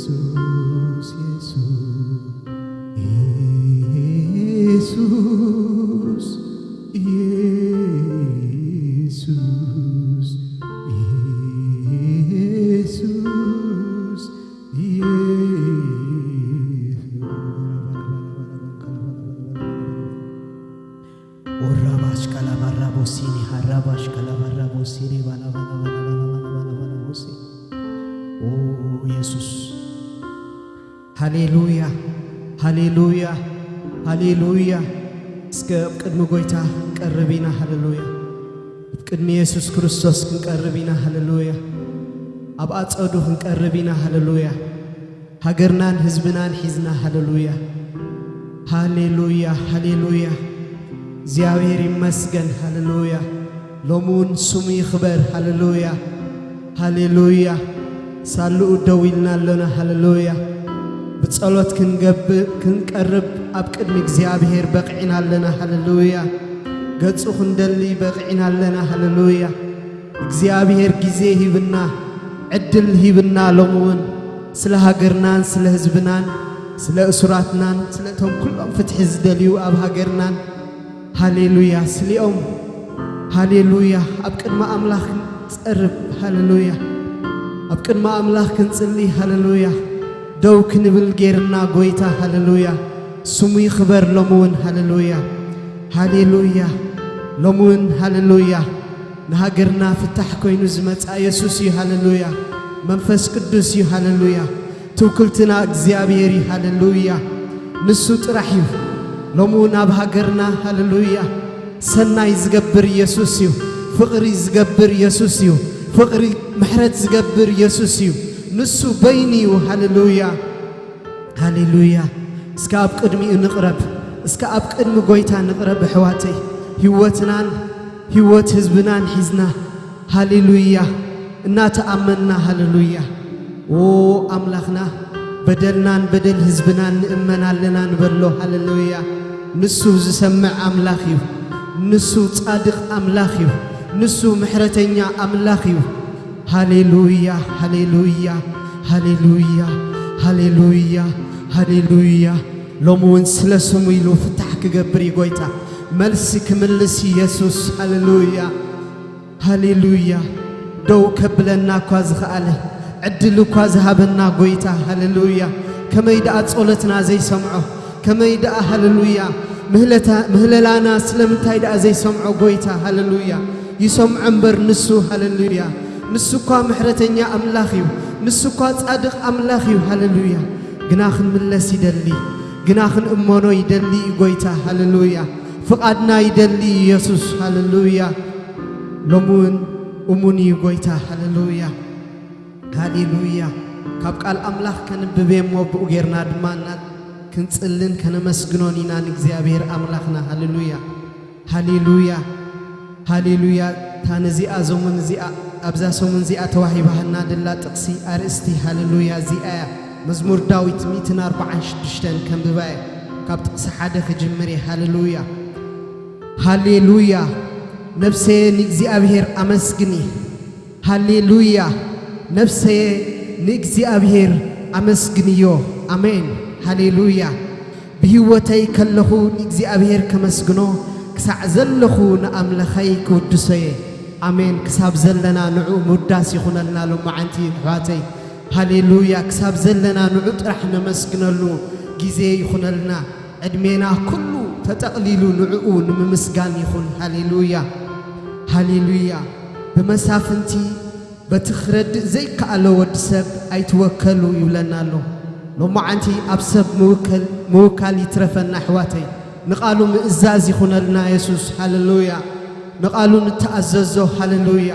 ኢየሱስ፣ ኢየሱስ፣ ኢየሱስ፣ ኢየሱስ፣ ኢየሱስ። ኦራባሽ ካላባራ ቦሲኒ ሃራባሽ ካላባራ ቦሲኒ ባላ ባላ ባላ ባላ ባላ ባላ ባላ ቦሲ። ኦ ኢየሱስ። ሃሌሉያ፣ ሃሌሉያ፣ ሃሌሉያ። እስከ ኣብ ቅድሚ ጎይታ ክንቀርብ ኢና። ሃሌሉያ። ኣብ ቅድሚ የሱስ ክርስቶስ ክንቀርብ ኢና። ሃሌሉያ። ኣብ ኣጸዱ ክንቀርብ ኢና። ሃሌሉያ። ሃገርናን ህዝብናን ሒዝና። ሃሌሉያ፣ ሃሌሉያ፣ ሃሌሉያ። እግዚኣብሔር ይመስገን። ሃሌሉያ። ሎሚ እውን ስሙ ይኽበር። ሃሌሉያ፣ ሃሌሉያ። ሳልኡ ደው ኢልና ኣሎና። ሃሌሉያ። ብጸሎት ክንገብር፣ ክንቀርብ ኣብ ቅድሚ እግዚኣብሔር በቕዒና ኣለና። ሃሌሉያ። ገጹ ክንደሊ በቕዒና ኣለና። ሃሌሉያ። እግዚኣብሔር ግዜ ሂብና፣ ዕድል ሂብና፣ ሎሚ እውን ስለ ሃገርናን ስለ ህዝብናን ስለ እሱራትናን ስለ እቶም ኩሎም ፍትሒ ዝደልዩ ኣብ ሃገርናን፣ ሃሌሉያ፣ ስሊኦም፣ ሃሌሉያ፣ ኣብ ቅድሚ ኣምላኽ ክንጸርብ፣ ሃሌሉያ፣ ኣብ ቅድሚ ኣምላኽ ክንጽሊ፣ ሃሌሉያ፣ ደው ክንብል ጌርና ጎይታ፣ ሃሌሉያ፣ ስሙ ይኽበር ሎሚ እውን፣ ሃሌሉያ፣ ሃሌሉያ፣ ሎሚ እውን፣ ሃሌሉያ፣ ንሃገርና ፍታሕ ኮይኑ ዝመጽኣ የሱስ እዩ። ሃሌሉያ። መንፈስ ቅዱስ እዩ። ሃሌሉያ። ትውክልትና እግዚኣብሔር እዩ። ሃሌሉያ። ንሱ ጥራሕ እዩ። ሎሚ እውን ኣብ ሃገርና፣ ሃሌሉያ፣ ሰናይ ዝገብር የሱስ እዩ። ፍቕሪ ዝገብር የሱስ እዩ። ፍቕሪ ምሕረት ዝገብር የሱስ እዩ። ንሱ በይኑ እዩ። ሃሌሉያ። ሃሌሉያ። እስከ ኣብ ቅድሚኡ ንቕረብ። እስከ ኣብ ቅድሚ ጎይታ ንቕረብ ኣሕዋተይ። ህይወትናን ህይወት ህዝብናን ሒዝና፣ ሃሌሉያ፣ እናተኣመንና፣ ሃሌሉያ። ኦ ኣምላኽና፣ በደልናን በደል ህዝብናን ንእመን ኣለና ንበሎ። ሃሌሉያ። ንሱ ዝሰምዕ ኣምላኽ እዩ። ንሱ ጻድቕ ኣምላኽ እዩ። ንሱ ምሕረተኛ ኣምላኽ እዩ። ሃሌሉያ፣ ሃሌሉያ፣ ሃሌሉያ፣ ሃሌሉያ፣ ሃሌሉያ። ሎሚ እውን ስለ ስሙ ኢሉ ፍታሕ ክገብር እዩ ጎይታ። መልሲ ክምልስ እዩ የሱስ። ሃሌሉያ፣ ሃሌሉያ። ደው ከብለና እኳ ዝኸኣለ፣ ዕድል እኳ ዝሃበና ጎይታ። ሃሌሉያ። ከመይ ደኣ ጸሎትና ዘይሰምዖ? ከመይ ደኣ፣ ሃሌሉያ፣ ምህለታ-፣ ምህለላና ስለምንታይ ደኣ ዘይሰምዖ ጎይታ? ሃሌሉያ። ይሰምዖ እምበር ንሱ። ሃሌሉያ። ንሱ እኳ ምሕረተኛ ኣምላኽ እዩ። ንሱ እኳ ጻድቕ ኣምላኽ እዩ። ሃሌሉያ። ግና ክንምለስ ይደሊ። ግና ክንእመኖ ይደሊ እዩ ጎይታ። ሃሌሉያ። ፍቓድና ይደሊ እዩ የሱስ። ሃሌሉያ። ሎሚ እውን እሙን እዩ ጎይታ። ሃሌሉያ፣ ሃሌሉያ። ካብ ቃል ኣምላኽ ከንብብ እየ እሞ፣ ብኡ ጌርና ድማ እና-፣ ክንጽልን ከነመስግኖን ኢና ንእግዚኣብሔር ኣምላኽና። ሃሌሉያ፣ ሃሌሉያ፣ ሃሌሉያ። እታ ነዚኣ ዘሙን እዚኣ፣ ኣብዛ ሰሙን እዚኣ ተዋሂባህና ደላ ጥቕሲ፣ ኣርእስቲ፣ ሃሌሉያ፣ እዚኣ እያ። መዝሙር ዳዊት ሚእትን ኣርባዓን ሽዱሽተን ከንብባ እየ። ካብ ጥቕሲ ሓደ ክጅምር እየ። ሃሌሉያ፣ ሃሌሉያ። ነፍሰየ ንእግዚኣብሔር ኣመስግኒ። ሃሌሉያ። ነፍሰየ ንእግዚኣብሔር ኣመስግንዮ። ኣሜን። ሃሌሉያ። ብህይወተይ ከለኹ ንእግዚኣብሔር ከመስግኖ፣ ክሳዕ ዘለኹ ንኣምላኸይ ክውድሶየ። ኣሜን። ክሳብ ዘለና ንዕኡ ምውዳስ ይኹነልና ሎማዓንቲ ኣሕዋተይ። ሃሌሉያ። ክሳብ ዘለና ንዑ ጥራሕ ነመስግነሉ ግዜ ይኹነልና። ዕድሜና ኩሉ ተጠቕሊሉ ንዕኡ ንምምስጋን ይኹን። ሃሌሉያ፣ ሃሌሉያ። ብመሳፍንቲ በቲ ክረድእ ዘይከኣሎ ወዲ ሰብ ኣይትወከሉ ይብለና ኣሎ። ሎማዓንቲ ኣብ ሰብ ምውከል-፣ ምውካል ይትረፈና ኣሕዋተይ። ንቓሉ ምእዛዝ ይኹነልና የሱስ። ሃሌሉያ። ንቓሉ ንተኣዘዞ። ሃሌሉያ።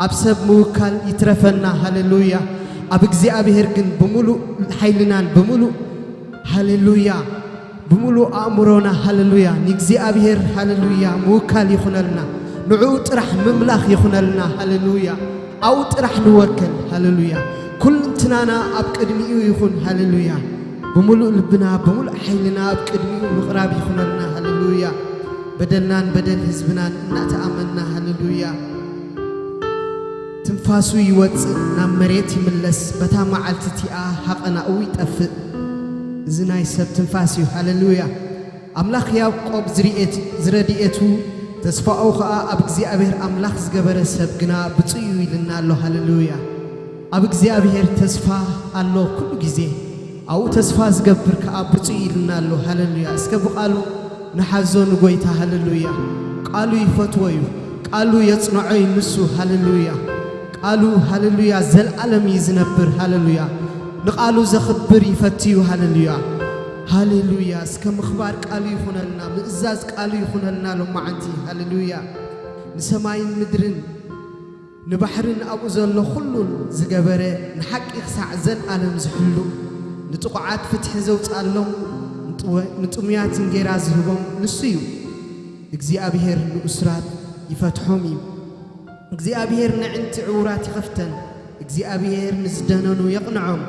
ኣብ ሰብ ምውካል ይትረፈና። ሃሌሉያ። ኣብ እግዚኣብሔር ግን ብምሉእ ሓይልናን ብምሉእ፣ ሃሌሉያ፣ ብምሉእ ኣእምሮና፣ ሃሌሉያ፣ ንእግዚኣብሔር፣ ሃሌሉያ፣ ምውካል ይኹነልና። ንዕኡ ጥራሕ ምምላኽ ይኹነልና። ሃሌሉያ። ኣብኡ ጥራሕ ንወከል። ሃሌሉያ። ኩልንትናና ኣብ ቅድሚኡ ይኹን። ሃሌሉያ። ብምሉእ ልብና፣ ብምሉእ ሓይልና ኣብ ቅድሚኡ ምቕራብ ይኹነልና። ሃሌሉያ። በደልናን በደል ህዝብናን እናተኣመንና። ሃሌሉያ። ትንፋሱ ይወጽእ፣ ናብ መሬት ይምለስ፣ በታ መዓልቲ እቲኣ ሃቐናኡ ይጠፍእ። እዚ ናይ ሰብ ትንፋስ እዩ። ሃሌሉያ! ኣምላኽ ያዕቆብ ዝርኤት-፣ ዝረድኤቱ፣ ተስፋኡ ኸኣ ኣብ እግዚኣብሔር ኣምላኽ ዝገበረ ሰብ ግና ብፁዕ እዩ ኢልና ኣሎ። ሃሌሉያ! ኣብ እግዚኣብሔር ተስፋ ኣሎ ኩሉ ግዜ። ኣብኡ ተስፋ ዝገብር ከኣ ብፁዕ ኢልና ኣሎ። ሃሌሉያ! እስከ ብቓሉ ንሓዞ ንጎይታ። ሃሌሉያ! ቃሉ ይፈትዎ እዩ። ቃሉ የጽንዖ እዩ ንሱ። ሃሌሉያ! ቃሉ፣ ሃሌሉያ፣ ዘለዓለም እዩ ዝነብር። ሃሌሉያ! ንቃሉ ዘኽብር ይፈቲ እዩ። ሃሌሉያ! ሃሌሉያ! እስከ ምኽባር ቃሉ ይኹነልና፣ ምእዛዝ ቃሉ ይኹነልና ሎማዓንቲ። ሃሌሉያ! ንሰማይን ምድርን ንባሕርን ኣብኡ ዘሎ ኩሉን ዝገበረ፣ ንሓቂ ክሳዕ ዘልኣለም ዝሕሉ፣ ንጥቑዓት ፍትሒ ዘውጽኣሎም፣ ንጥወ-፣ ንጥሙያት እንጌራ ዝህቦም ንሱ እዩ። እግዚኣብሔር ንእሱራት ይፈትሖም እዩ። እግዚኣብሔር ነዕንቲ ዕዉራት ይኸፍተን። እግዚኣብሔር ንዝደነኑ የቕንዖም።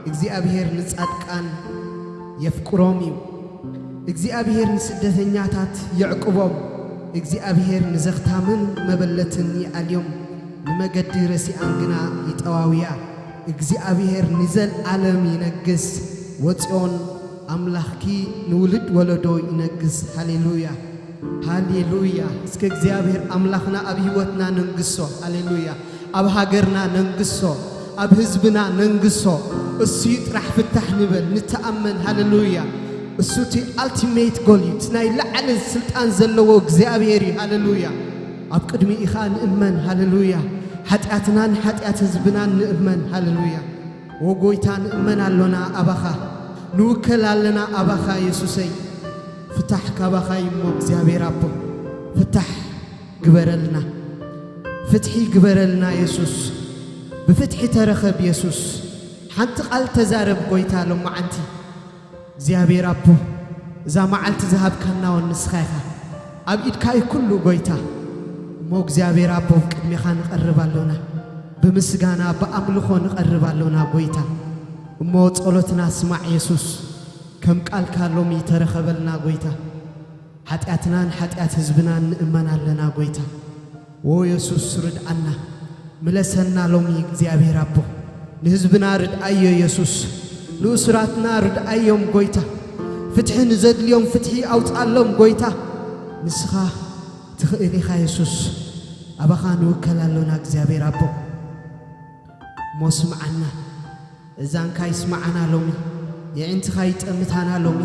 እግዚኣብሔር ንጻድቃን የፍቅሮም እዩ። እግዚኣብሔር ንስደተኛታት የዕቁቦም። እግዚኣብሔር ንዘኽታምን መበለትን ይኣልዮም፣ ንመገዲ ረሲኣን ግና ይጠዋውያ። እግዚኣብሔር ንዘልኣለም ይነግስ፣ ወጽዮን ኣምላኽኪ ንውልድ ወለዶ ይነግስ። ሃሌሉያ፣ ሃሌሉያ። እስከ እግዚኣብሔር ኣምላኽና ኣብ ህይወትና ነንግሶ። ሃሌሉያ። ኣብ ሃገርና ነንግሶ፣ ኣብ ህዝብና ነንግሶ። እሱ እዩ ጥራሕ ፍታሕ ንበል፣ ንተኣመን። ሃሌሉያ። እሱ እቲ ኣልቲሜት ጎል እዩ፣ እቲ ናይ ላዕሊ ስልጣን ዘለዎ እግዚኣብሔር እዩ። ሃሌሉያ። ኣብ ቅድሚኡ ኸኣ ንእመን። ሃሌሉያ። ሓጢኣትናን ሓጢኣት ህዝብናን ንእመን። ሃሌሉያ። ኦ ጎይታ፣ ንእመን ኣሎና ኣባኻ፣ ንውከል ኣለና ኣባኻ የሱሰይ። ፍታሕ ካባኻ እዩ እሞ እግዚኣብሔር ኣቦ፣ ፍታሕ ግበረልና፣ ፍትሒ ግበረልና የሱስ። ብፍትሒ ተረኸብ የሱስ። ሓንቲ ቃል ተዛረብ ጎይታ ሎማዓንቲ። እግዚኣብሔር ኣቦ፣ እዛ መዓልቲ ዝሃብካና እውን ንስኻ ኢኻ። ኣብ ኢድካ እዩ ኩሉ ጎይታ። እሞ እግዚኣብሔር ኣቦ፣ ኣብ ቅድሜኻ ንቐርብ ኣሎና። ብምስጋና ብኣምልኾ ንቐርብ ኣሎና ጎይታ። እሞ ጸሎትና ስማዕ የሱስ። ከም ቃልካ ሎሚ ተረኸበልና ጎይታ። ሓጢኣትናን ሓጢኣት ህዝብናን ንእመን ኣለና ጎይታ። ዎ የሱስ ርድኣና፣ ምለሰና ሎሚ እግዚኣብሔር ኣቦ። ንህዝብና ርድኣዮ የሱስ፣ ንእሱራትና ርድኣዮም ጎይታ። ፍትሒ ንዘድልዮም ፍትሒ ኣውፅኣሎም ጎይታ። ንስኻ ትኽእል ኢኻ የሱስ። ኣባኻ ንውከል ኣሎና እግዚኣብሔር ኣቦ። እሞ ስምዓና፣ እዛንካ ይስምዓና ሎሚ። የዒንትኻ ይጠምታና ሎሚ።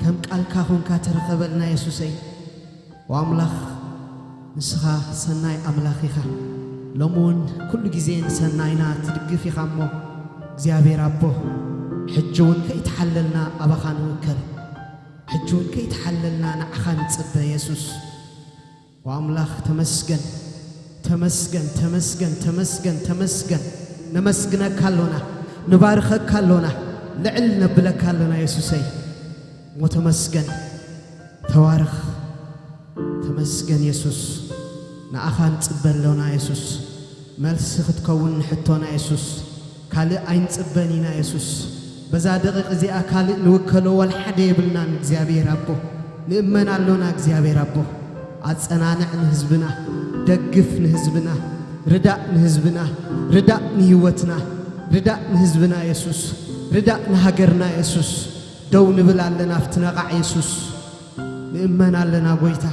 ከም ቃልካ ኾንካ ተረኸበልና የሱሰይ። ወኣምላኽ ንስኻ ሰናይ ኣምላኽ ኢኻ። ሎሚ እውን ኩሉ ግዜ ንሰናይና ትድግፍ ኢኻ እሞ እግዚኣብሔር ኣቦ፣ ሕጂ እውን ከይተሓለልና ኣባኻ ንውከል። ሕጂ እውን ከይተሓለልና ንዓኻ ንጽበ የሱስ። ወኣምላኽ ተመስገን፣ ተመስገን፣ ተመስገን፣ ተመስገን፣ ተመስገን። ነመስግነካ ኣሎና፣ ንባርኸካ ኣሎና፣ ልዕል ነብለካ ኣሎና የሱሰይ። እሞ ተመስገን፣ ተባረኽ። ተመስገን የሱስ። ንኣኻ ንጽበ ኣሎና የሱስ። መልሲ ክትከውን ንሕቶና የሱስ። ካልእ ኣይንጽበን ኢና የሱስ። በዛ ደቂቕ እዚኣ ካልእ ንውከሎ ዋላ ሓደ የብልናን እግዚኣብሔር ኣቦ። ንእመን ኣሎና እግዚኣብሔር ኣቦ። ኣጸናንዕ ንህዝብና፣ ደግፍ ንህዝብና፣ ርዳእ ንህዝብና፣ ርዳእ ንህይወትና፣ ርዳእ ንህዝብና የሱስ። ርዳእ ንሃገርና የሱስ። ደው ንብል ኣለና ኣብቲ ነቓዕ የሱስ። ንእመን ኣለና ጎይታ።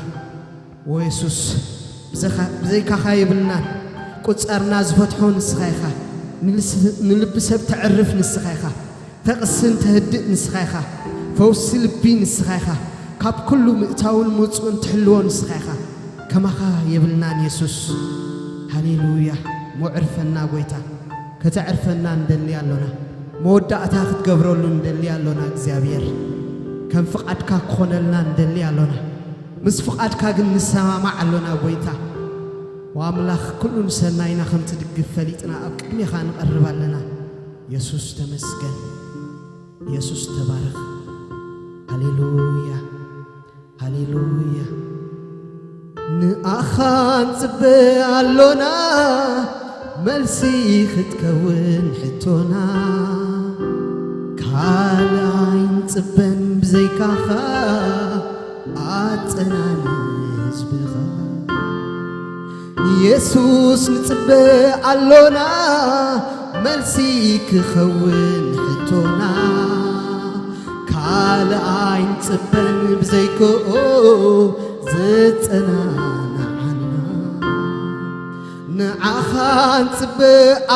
ዎ የሱስ፣ ብዘኻ-፣ ብዘይካኻ የብልናን። ቁጻርና ዝፈትሖ ንስኻ ኢኻ። ንልስ-፣ ንልቢ ሰብ ተዕርፍ ንስኻ ኢኻ። ተቕስን ተህድእ ንስኻ ኢኻ። ፈውሲ ልቢ ንስኻ ኢኻ። ካብ ኩሉ ምእታውን ምውጽኡን ትሕልዎ ንስኻ ኢኻ። ከማኻ የብልናን የሱስ። ሃሌሉያ። ሞዕርፈና ጎይታ። ከተዕርፈና ንደሊ ኣሎና። መወዳእታ ክትገብረሉ ንደሊ ኣሎና እግዚኣብሔር። ከም ፍቓድካ ክኾነልና ንደሊ ኣሎና። ምስ ፍቓድካ ግን ንሰማማዕ ኣሎና ጎይታ። ወኣምላኽ ኩሉ ንሰናይና ከም ትድግፍ ፈሊጥና ኣብ ቅድሜኻ ንቐርብ ኣለና። የሱስ ተመስገን። የሱስ ተባረኽ። ሃሌሉያ። ሃሌሉያ። ንኣኻ ንጽበ ኣሎና፣ መልሲ ክትከውን ሕቶና። ካልእ ኣይንጽበን ብዘይካኻ፣ ኣጸናኒ ህዝብኻ። ንየሱስ ንጽበ ኣሎና፣ መልሲ ክኸውን ሕቶና። ካልእ ኣይንጽበን ብዘይክኡ ዘጸናንዓና። ንዓኻ ንጽበ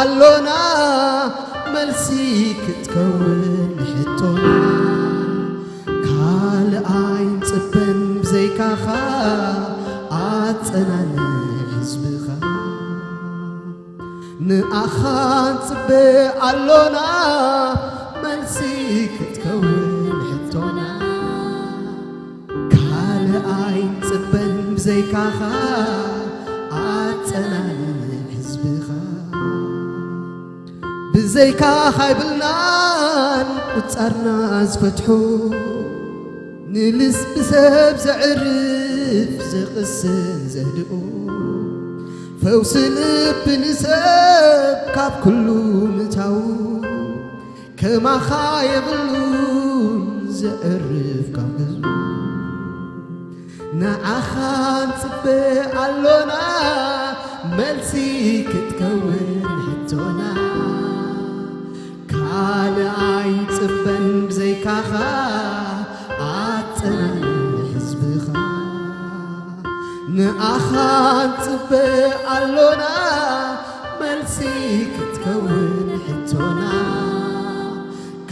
ኣሎና፣ መልሲ ክትከውን ሕቶና። ካልእ ኣይንጽበን ብዘይካኻ፣ ኣጸናንዕ ህዝብኻ። ንኣኻ ንጽበ ኣሎና፣ መልሲ ክትከውን ሕቶና። ካልእ ኣይንጽበን ብዘይካኻ፣ ኣጸናንዕ ህዝብኻ። ብዘይካኻ ኣይብልናን ቁጻርና ዝፈትሑ፣ ንልስቢ ሰብ ዘዕርፍ ዘቕስን ዘህድኡ፣ ፈውሲ ልቢ ንሰብ ካብ ኩሉ ምታው፣ ከማኻ የብሉን ዘዕርፍ ካብ ገዝኡ። ንዓኻ ንጽበ ኣሎና፣ መልሲ ክትከውን ሕቶና። ካልእ ኣይንጽበን ብዘይካኻ፣ ኣጸናንዕ ህዝብኻ። ንኣኻ ንጽበ ኣሎና፣ መልሲ ክትከውን ሕቶና።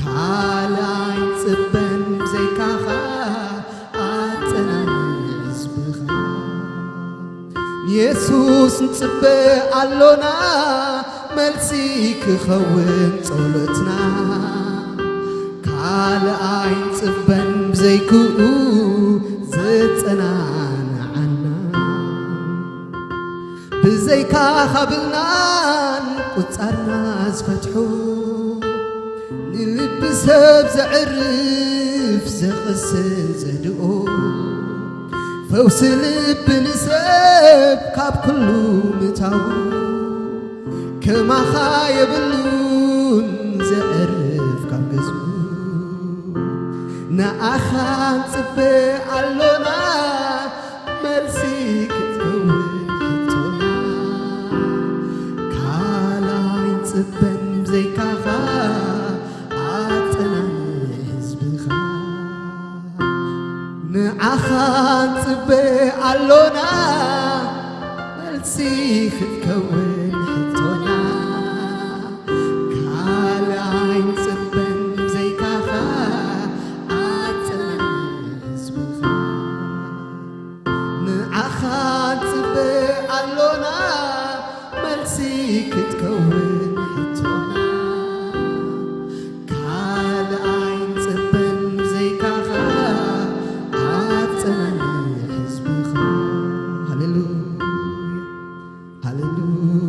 ካልእ ኣይንጽበን ብዘይካኻ፣ ኣጸናንዕ ህዝብኻ። ንየሱስ ንጽበ ኣሎና፣ መልሲ ክኸውን ጸሎትና። ካልእ ኣይንጽበን ብዘይክኡ ዘጸናንዓና። ብዘይካኻ ብልናን ቁጻርና ዝፈትሑ፣ ንልቢ ሰብ ዘዕርፍ ዘቕስን ዘድኡ፣ ፈውሲ ልቢ ንሰብ ካብ ኩሉ ምታው፣ ከማኻ የብሉን ዘዕርፍ ካብ ገዝኡ። ንኣኻ ንጽበ ኣሎና፣ መልሲ ክትከውን ሕቶና። ካልእ ኣይንጽበን ብዘይካኻ፣ ኣጸናንዕ ህዝብኻ። ንዓኻ ንጽበ ኣሎና፣ መልሲ ክትከውን ሕቶና። ካልእ ኣይንጽበን ብዘይካኻ፣ ኣጸናንዕ ህዝብኻ። ንዓኻ ንጽበ ኣሎና፣ መልሲ ክትከውን ሕቶና። ካልእ ኣይንጽበን ብዘይካኻ፣ ኣጸናንዕ ህዝብኻ። ሃሌሉያ፣ ሃሌሉያ።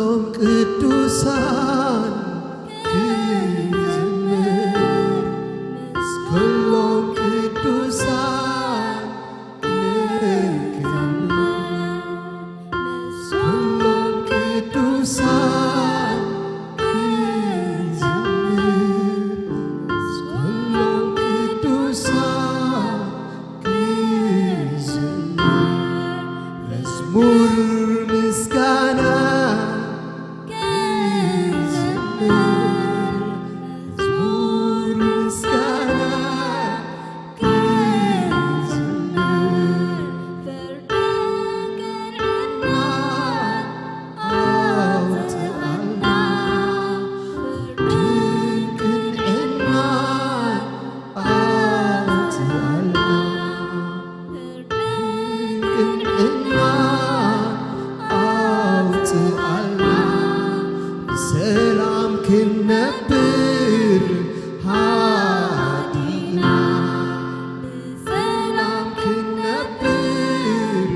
ሎም ቅዱሳን ክዝምር፣ ምስ ኩሎም ቅዱሳን ክዘምር፣ ምስ ኩሎም ቅዱሳን ክዝምር፣ ምስ ኩሎም ቅዱሳን ክዝምር፣ መዝሙር ምስጋና ክዝምር፣ መዝሙር ምስጋና ክዝምር፣ ፍርድን ቅንዕናን ኣውጽኣልና፣ ፍርድን ቅንዕናን ኣውጽኣልና፣ ፍርድን ቅንዕናን ኣውጽኣልና፣ ብሰላም ክንነብር ሃዲና፣ ብሰላም ክንነብር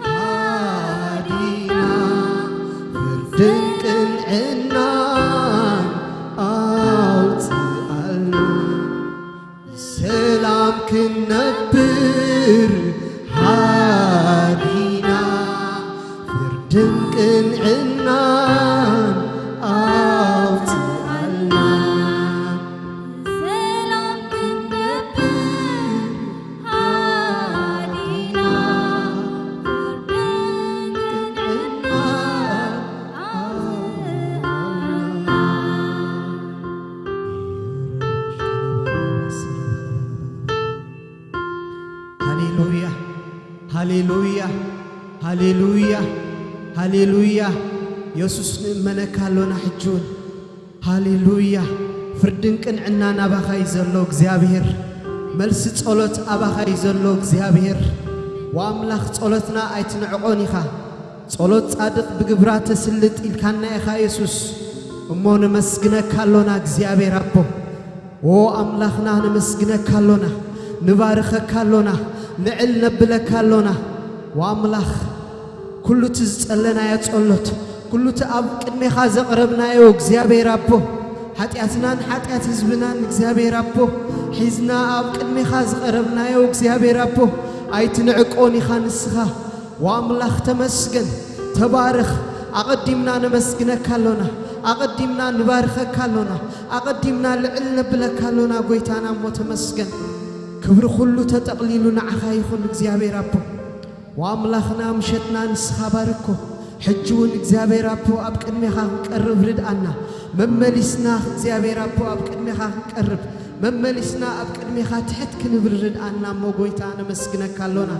ሃዲና፣ ፍርድን ቅንዕናን ኣውጽኣልና። ሰላም ክንነብር ሃዲና፣ ፍርድን ቅንዕናን ኣውጽኣልና። ሰላም ክንነብር ሃዲና፣ ፍርድን ቅንዕናን ኣውጽኣልና። ሃሌሉያ፣ ሃሌሉያ፣ ሃሌሉያ፣ ሃሌሉያ። የሱስ ንእመነካ ኣሎና ሕጂ እውን። ሃሌሉያ። ፍርድን ቅንዕናን ኣባኻ እዩ ዘሎ እግዚኣብሔር። መልሲ ጸሎት ኣባኻ እዩ ዘሎ እግዚኣብሔር። ወኣምላኽ ጸሎትና ኣይትንዕቆን ኢኻ። ጸሎት ጻድቕ ብግብራ ተስልጥ ኢልካና ኢኻ የሱስ። እሞ ነመስግነካ ኣሎና እግዚኣብሔር ኣቦ። ኦ ኣምላኽና ነመስግነካ ኣሎና፣ ንባርኸካ ኣሎና፣ ልዕል ነብለካ ኣሎና። ወኣምላኽ ኩሉ እቲ ዝጸለናዮ ጸሎት፣ ኩሉ እቲ ኣብ ቅድሜኻ ዘቕረብናዮ እግዚኣብሔር ኣቦ፣ ሓጢኣትናን ሓጢኣት ህዝብናን እግዚኣብሔር ኣቦ፣ ሒዝና ኣብ ቅድሜኻ ዝቐረብናዮ እግዚኣብሔር ኣቦ፣ ኣይትንዕቆን ኢኻ ንስኻ። ወኣምላኽ ተመስገን፣ ተባረኽ። ኣቐዲምና ነመስግነካ ኣሎና፣ ኣቐዲምና ንባርኸካ ኣሎና፣ ኣቐዲምና ልዕል ነብለካ ኣሎና ጎይታና እሞ ተመስገን። ክብሪ ኩሉ ተጠቕሊሉ ንዓኻ ይኹን እግዚኣብሔር ኣቦ። ወኣምላኽና ምሸትና ንስኻ ባርኮ። ሕጂ እውን እግዚኣብሔር ኣቦ ኣብ ቅድሜኻ ክንቀርብ ርድኣና። መመሊስና እግዚኣብሔር ኣቦ ኣብ ቅድሜኻ ክንቀርብ፣ መመሊስና ኣብ ቅድሜኻ ትሕት ክንብል ርድኣና እሞ ጎይታ ነመስግነካ ኣሎና።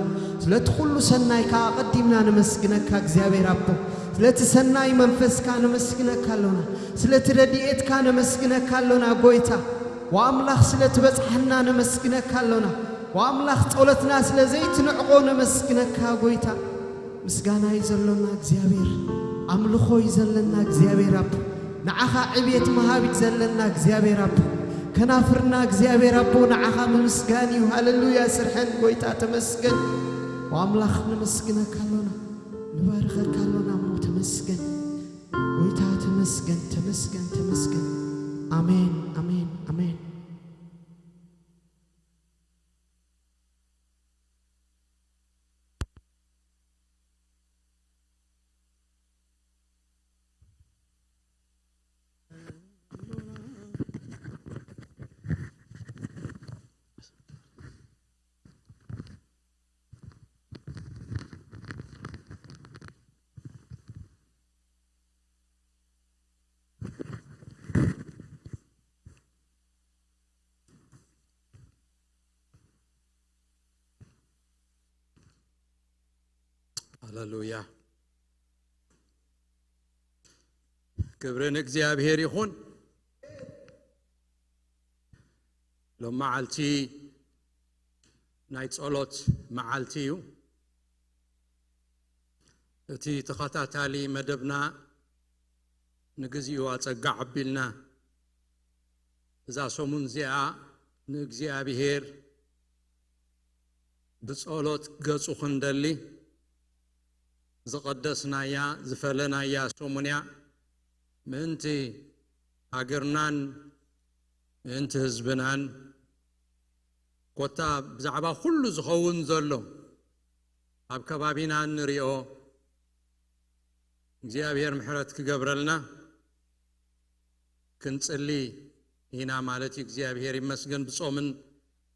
ስለቲ ኩሉ ሰናይካ ኣቐዲምና ነመስግነካ እግዚኣብሔር ኣቦ። ስለቲ ሰናይ መንፈስካ ነመስግነካ ኣሎና። ስለቲ ረድኤትካ ነመስግነካ ኣሎና ጎይታ። ወኣምላኽ ስለቲ በጽሓና ነመስግነካ ኣሎና። ወኣምላኽ ጸሎትና ስለ ዘይትንዕቆ ነመስግነካ ጎይታ። ምስጋና እዩ ዘሎና እግዚኣብሔር፣ ኣምልኾ እዩ ዘለና እግዚኣብሔር ኣቦ። ንዓኻ ዕብየት ምሃብ እዩ ዘለና እግዚኣብሔር ኣቦ። ከናፍርና እግዚኣብሔር ኣቦ ንዓኻ ምምስጋን እዩ። ሃሌሉያ። ስርሐን ጎይታ ተመስገን። ወኣምላኽ ነመስግነካ ኣሎና፣ ንባርኸካ ኣሎና እሞ ተመስገን ጎይታ፣ ተመስገን፣ ተመስገን፣ ተመስገን። ኣሜን፣ ኣሜን፣ ኣሜን። ሃሌሉያ። ክብሪ ንእግዚኣብሔር ይኹን። ሎም መዓልቲ ናይ ጸሎት መዓልቲ እዩ። እቲ ተኸታታሊ መደብና ንግዚኡ ኣጸጋዕ ኣቢልና እዛ ሰሙን እዚኣ ንእግዚኣብሔር ብጸሎት ገጹ ክንደሊ ዝቐደስናያ ዝፈለናያ ሰሙን እያ። ምእንቲ ሃገርናን ምእንቲ ህዝብናን፣ ኮታ ብዛዕባ ኩሉ ዝኸውን ዘሎ ኣብ ከባቢና እንሪኦ እግዚኣብሔር ምሕረት ክገብረልና ክንጽሊ ኢና ማለት እዩ። እግዚኣብሔር ይመስገን። ብጾምን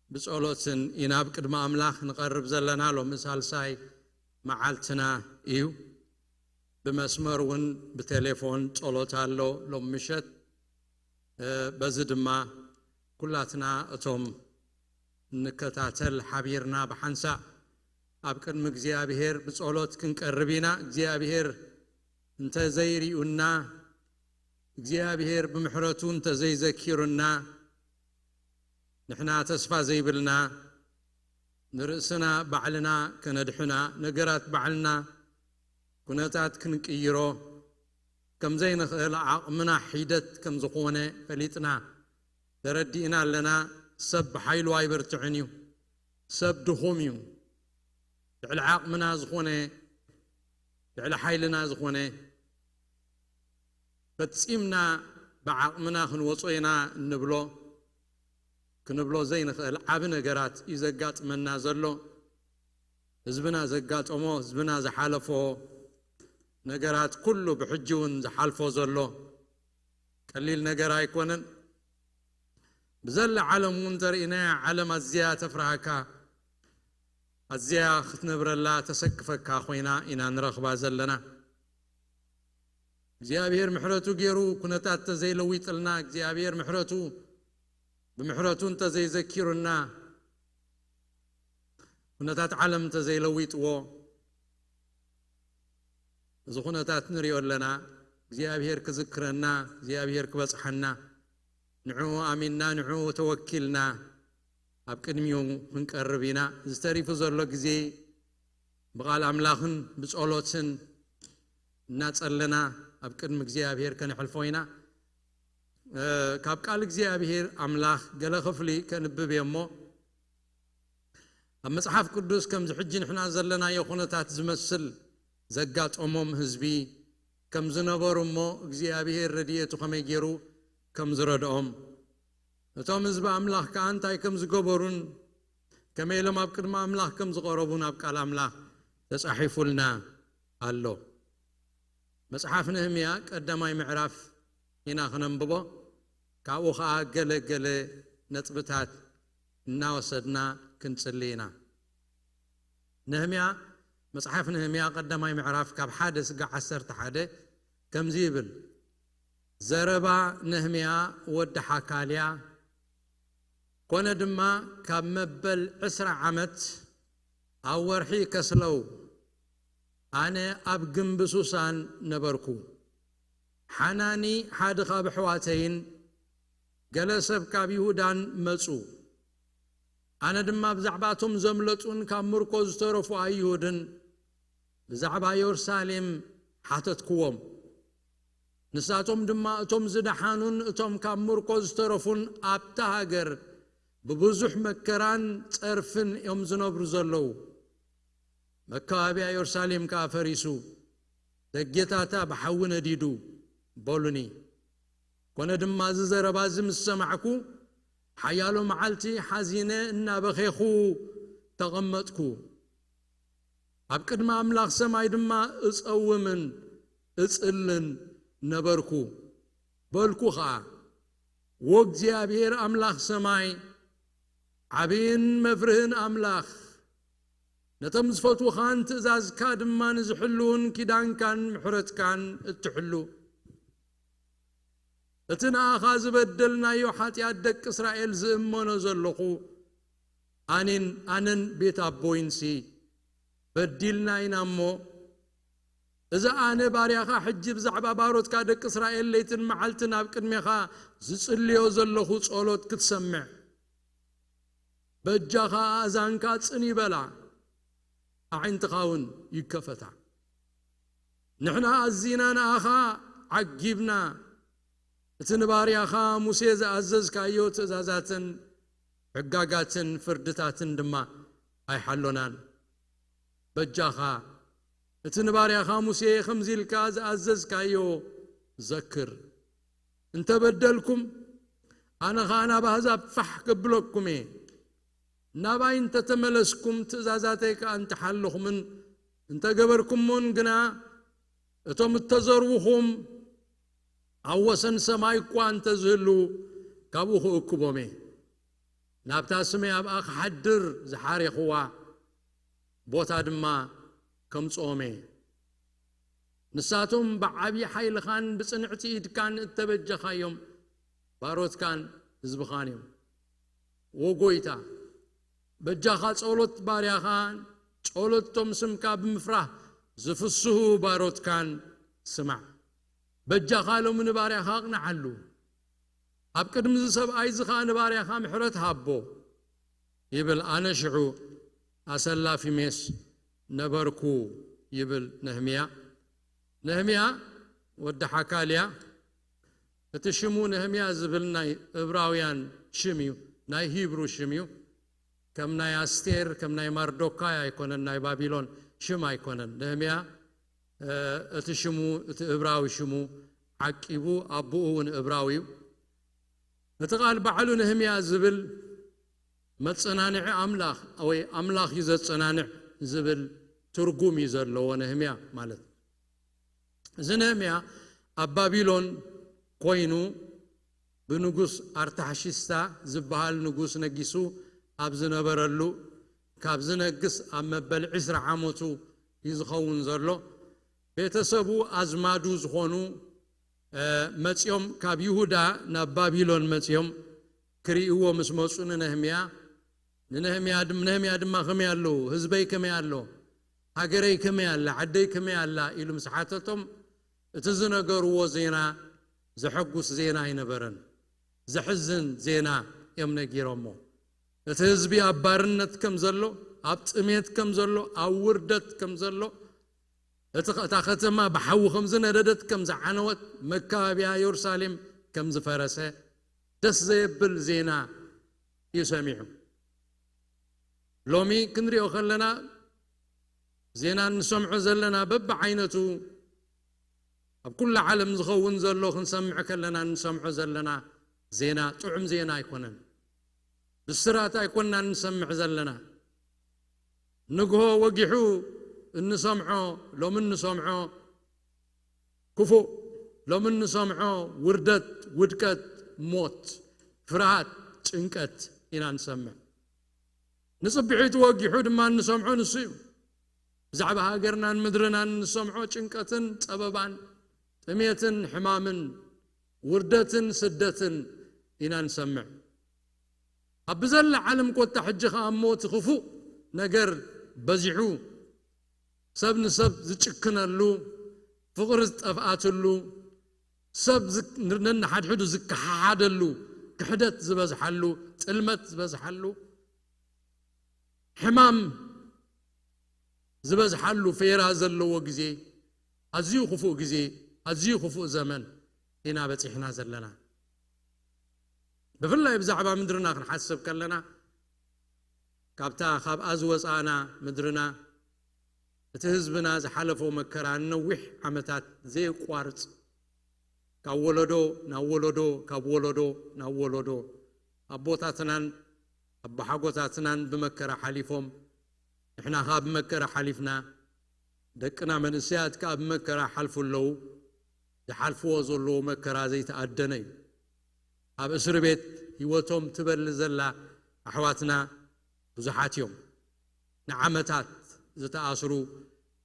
ብጸሎትን ኢና ኣብ ቅድሚ ኣምላኽ ንቐርብ ዘለና። ሎሚ ሳልሳይ መዓልትና እዩ። ብመስመር እውን ብቴሌፎን ጸሎት ኣሎ ሎም ምሸት። እ፣ በዚ ድማ ኩላትና እቶም እንከታተል ሓቢርና ብሓንሳእ ኣብ ቅድሚ እግዚኣብሔር ብጸሎት ክንቀርብ ኢና። እግዚኣብሔር እንተዘይሪኡና፣ እግዚኣብሔር ብምሕረቱ እንተዘይዘኪሩና፣ ንሕና ተስፋ ዘይብልና፣ ንርእስና ባዕልና ከነድሕና፣ ነገራት ባዕልና ኩነታት ክንቅይሮ ከም ዘይንኽእል ዓቕምና ሒደት ከም ዝኾነ ፈሊጥና ተረዲእና ኣለና። ሰብ ብሓይሉ ኣይበርትዕን እዩ። ሰብ ድኹም እዩ። ልዕሊ ዓቕምና ዝኾነ፣ ልዕሊ ሓይልና ዝኾነ ፈጺምና ብዓቕምና ክንወጾ ኢና እንብሎ፣ ክንብሎ ዘይንኽእል ዓቢ ነገራት እዩ ዘጋጥመና ዘሎ። ህዝብና ዘጋጠሞ፣ ህዝብና ዝሓለፎ ነገራት ኩሉ ብሕጂ እውን ዝሓልፎ ዘሎ ቀሊል ነገር ኣይኮነን። ብዘላ ዓለም እውን እንተርኢናያ፣ ዓለም ኣዝያ ተፍርሃካ፣ ኣዝያ ክትነብረላ ተሰክፈካ ኮይና ኢና ንረኽባ ዘለና። እግዚኣብሔር ምሕረቱ ገይሩ ኩነታት ተዘይለዊጥልና፣ እግዚኣብሔር ምሕረቱ፣ ብምሕረቱ እንተዘይዘኪሩና፣ ኩነታት ዓለም እንተዘይለዊጥዎ፣ እዚ ኩነታት ንሪኦ ኣለና። እግዚኣብሔር ክዝክረና፣ እግዚኣብሔር ክበጽሓና፣ ንዕኡ ኣሚንና፣ ንዕኡ ተወኪልና ኣብ ቅድሚኡ ክንቀርብ ኢና። ዝተሪፉ ዘሎ ግዜ ብቓል ኣምላኽን ብጸሎትን እናጸለና ኣብ ቅድሚ እግዚኣብሔር ከነሕልፎ ኢና። እ፣ ካብ ቃል እግዚኣብሔር ኣምላኽ ገለ ክፍሊ ከንብብ እየ እሞ፣ ኣብ መጽሓፍ ቅዱስ ከምዚ ሕጂ ንሕና ዘለናዮ ኩነታት ዝመስል ዘጋጠሞም ህዝቢ ከም ዝነበሩ እሞ፣ እግዚኣብሔር ረድኤቱ ከመይ ገይሩ ከም ዝረድኦም፣ እቶም ህዝቢ ኣምላኽ ከኣ እንታይ ከም ዝገበሩን ከመይ ኢሎም ኣብ ቅድሚ ኣምላኽ ከም ዝቐረቡን ኣብ ቃል ኣምላኽ ተጻሒፉልና ኣሎ። መጽሓፍ ነህምያ ቀዳማይ ምዕራፍ ኢና ክነንብቦ፣ ካብኡ ኸኣ ገለ ገለ ነጥብታት እናወሰድና ክንጽሊ ኢና። ነህምያ፣ መጽሓፍ ነህምያ ቀዳማይ ምዕራፍ ካብ ሓደ ስጋዕ ዓሰርተ ሓደ ከምዚ ይብል፣ ዘረባ ነህምያ ወዲ ሓካልያ። ኮነ ድማ ካብ መበል ዕስራ ዓመት ኣብ ወርሒ ከስለው ኣነ ኣብ ግምቢ ሱሳን ነበርኩ። ሓናኒ ሓደ ካብ ኣሕዋተይን ገለ ሰብ ካብ ይሁዳን መጹ። ኣነ ድማ ብዛዕባ እቶም ዘምለጡን ካብ ምርኮ ዝተረፉ ኣይሁድን ብዛዕባ የሩሳሌም ሓተትክዎም። ንሳቶም ድማ እቶም ዝደሓኑን እቶም ካብ ምርኮ ዝተረፉን ኣብታ ሃገር ብብዙሕ መከራን ጸርፍን እዮም ዝነብሩ ዘለዉ። መካበቢያ የሩሳሌም ከኣ ፈሪሱ፣ ደጌታታ ብሓዊ ነዲዱ በሉኒ። ኮነ ድማ እዚ ዘረባ እዚ ምስ ሰማዕኩ፣ ሓያሎ መዓልቲ ሓዚነ እናበኼኹ ተቐመጥኩ። ኣብ ቅድሚ ኣምላኽ ሰማይ ድማ እጸውምን እጽልን ነበርኩ። በልኩ ኸኣ፣ "ወእግዚኣብሔር ኣምላኽ ሰማይ፣ ዓብይን መፍርህን ኣምላኽ፣ ነቶም ዝፈትዉኻን ትእዛዝካ ድማ ንዝሕልዉን ኪዳንካን ምሕረትካን እትሕሉ፣ እቲ ንኣኻ ዝበደልናዮ ሓጢኣት ደቂ እስራኤል ዝእመኖ ዘለኹ፣ ኣኔን ኣነን ቤት ኣቦይንሲ በዲልና ኢና እሞ፣ እዚ ኣነ ባርያኻ ሕጂ ብዛዕባ ባሮትካ ደቂ እስራኤል ለይትን መዓልትን ኣብ ቅድሜኻ ዝጽልዮ ዘለኹ ጸሎት ክትሰምዕ፣ በጃኻ ኣእዛንካ ጽን ይበላ፣ ኣዒንትኻ እውን ይከፈታ። ንሕና ኣዚና ንኣኻ ዓጊብና፣ እቲ ንባርያኻ ሙሴ ዝኣዘዝካዮ ትእዛዛትን ሕጋጋትን ፍርድታትን ድማ ኣይሓሎናን። በጃኻ እቲ ንባርያኻ ሙሴ ከምዚ ኢልካ ዝኣዘዝካዮ ዘክር። እንተ በደልኩም፣ ኣነ ኸኣ ናብ ኣህዛብ ፋሕ ከብለኩም እየ። ናባይ እንተ ተመለስኩም፣ ትእዛዛተይ ከኣ እንተ ሓለኹምን እንተ ገበርኩሞን ግና፣ እቶም እተዘርዉኹም ኣብ ወሰን ሰማይ እኳ እንተ ዝህልዉ፣ ካብኡ ክእክቦም እየ። ናብታ ስመይ ኣብኣ ክሓድር ዝሓሬኽዋ ቦታ ድማ ከምጽኦም እየ። ንሳቶም ብዓቢ ሓይልኻን ብጽንዕቲ ኢድካን እተበጀኻዮም ባሮትካን ህዝብኻን እዮም። ዎ ጐይታ፣ በጃኻ ጸሎት ባርያኻን ጸሎት እቶም ስምካ ብምፍራህ ዝፍስሁ ባሮትካን ስማዕ። በጃኻ ሎሚ ንባርያኻ ኣቕንዓሉ። ኣብ ቅድሚ እዚ ሰብኣይ እዚ ኸኣ ንባርያኻ ምሕረት ሃቦ ይብል። ኣነ ሽዑ ኣሰላፊ ሜስ ነበርኩ ይብል ነህምያ። ነህምያ ወዲ ሓካልያ፣ እቲ ሽሙ ነህምያ ዝብል ናይ እብራውያን ሽም እዩ፣ ናይ ሂብሩ ሽም እዩ። ከም ናይ ኣስቴር፣ ከም ናይ ማርዶካይ ኣይኮነን፣ ናይ ባቢሎን ሽም ኣይኮነን። ነህምያ፣ እ፣ እቲ ሽሙ፣ እቲ እብራዊ ሽሙ ዓቂቡ፣ ኣቦኡ እውን እብራዊ እዩ። እቲ ቃል ባዕሉ ነህምያ ዝብል መጸናንዒ ኣምላኽ ወይ ኣምላኽ እዩ ዘጸናንዕ ዝብል ትርጉም እዩ ዘለዎ ነህምያ ማለት። እዚ ነህምያ ኣብ ባቢሎን ኮይኑ ብንጉስ ኣርታሕሺስታ ዝበሃል ንጉስ ነጊሱ ኣብ ዝነበረሉ፣ ካብ ዝነግስ ኣብ መበል ዕስራ ዓመቱ እዩ ዝኸውን ዘሎ። ቤተሰቡ ኣዝማዱ ዝኾኑ፣ እ፣ መጺኦም፣ ካብ ይሁዳ ናብ ባቢሎን መጺኦም ክርእይዎ ምስ መጹ ንነህምያ፣ ንነህምያ ድም-፣ ነህምያ ድማ "ከመይ ኣለዉ? ህዝበይ ከመይ ኣሎ? ሃገረይ ከመይ ኣላ? ዓደይ ከመይ ኣላ?" ኢሉ ምስ ሓተቶም፣ እቲ ዝነገርዎ ዜና ዘሐጉስ ዜና ኣይነበረን። ዘሕዝን ዜና እዮም ነጊሮሞ። እቲ ህዝቢ ኣብ ባርነት ከም ዘሎ፣ ኣብ ጥሜት ከም ዘሎ፣ ኣብ ውርደት ከም ዘሎ፣ እቲ ኸ-፣ እታ ከተማ ብሓዊ ከም ዝነደደት፣ ከም ዝዓነወት፣ መካበቢያ የሩሳሌም ከም ዝፈረሰ፣ ደስ ዘየብል ዜና እዩ ሰሚዑ። ሎሚ ክንሪኦ ከለና፣ ዜና እንሰምዖ ዘለና በብዓይነቱ ኣብ ኩሉ ዓለም ዝኸውን ዘሎ ክንሰምዕ ከለና፣ እንሰምዖ ዘለና ዜና ጥዑም ዜና ኣይኮነን። ብስራት ኣይኮናን እንሰምዕ ዘለና። ንግሆ ወጊሑ እንሰምዖ፣ ሎሚ እንሰምዖ ክፉእ፣ ሎሚ እንሰምዖ ውርደት፣ ውድቀት፣ ሞት፣ ፍርሃት፣ ጭንቀት ኢና እንሰምዕ። ንጽብሒቱ ወጊሑ ድማ እንሰምዖ ንሱ እዩ። ብዛዕባ ሃገርናን ምድርናን እንሰምዖ ጭንቀትን ጸበባን፣ ጥሜትን ሕማምን፣ ውርደትን ስደትን ኢና እንሰምዕ። ኣብ ብዘላ ዓለም ኮታ ሕጂ ኸኣ እሞ እቲ ክፉእ ነገር በዚሑ፣ ሰብ ንሰብ ዝጭክነሉ፣ ፍቕሪ ዝጠፍኣትሉ፣ ሰብ ዝ-፣ ነንሓድሕዱ ዝከሓሓደሉ፣ ክሕደት ዝበዝሓሉ፣ ጥልመት ዝበዝሓሉ፣ ሕማም ዝበዝሓሉ ፌራ ዘለዎ ግዜ፣ ኣዝዩ ክፉእ ግዜ፣ ኣዝዩ ክፉእ ዘመን ኢና በጺሕና ዘለና። ብፍላይ ብዛዕባ ምድርና ክንሓስብ ከለና፣ ካብታ ካብኣ ዝወጻእና ምድርና፣ እቲ ህዝብና ዝሓለፎ መከራ ንነዊሕ ዓመታት ዘየቋርጽ፣ ካብ ወለዶ ናብ ወለዶ፣ ካብ ወለዶ ናብ ወለዶ፣ ኣቦታትናን ኣቦሓጎታትናን ብመከራ ሓሊፎም፣ ንሕና ኸኣ ብመከራ ሓሊፍና፣ ደቅና መንእሰያት ከኣ ብመከራ ሓልፉ ኣለዉ። ዝሓልፍዎ ዘለዉ መከራ ዘይተኣደነ እዩ። ኣብ እስሪ ቤት ህይወቶም ትበሊ ዘላ ኣሕዋትና ብዙሓት እዮም። ንዓመታት ዝተኣስሩ፣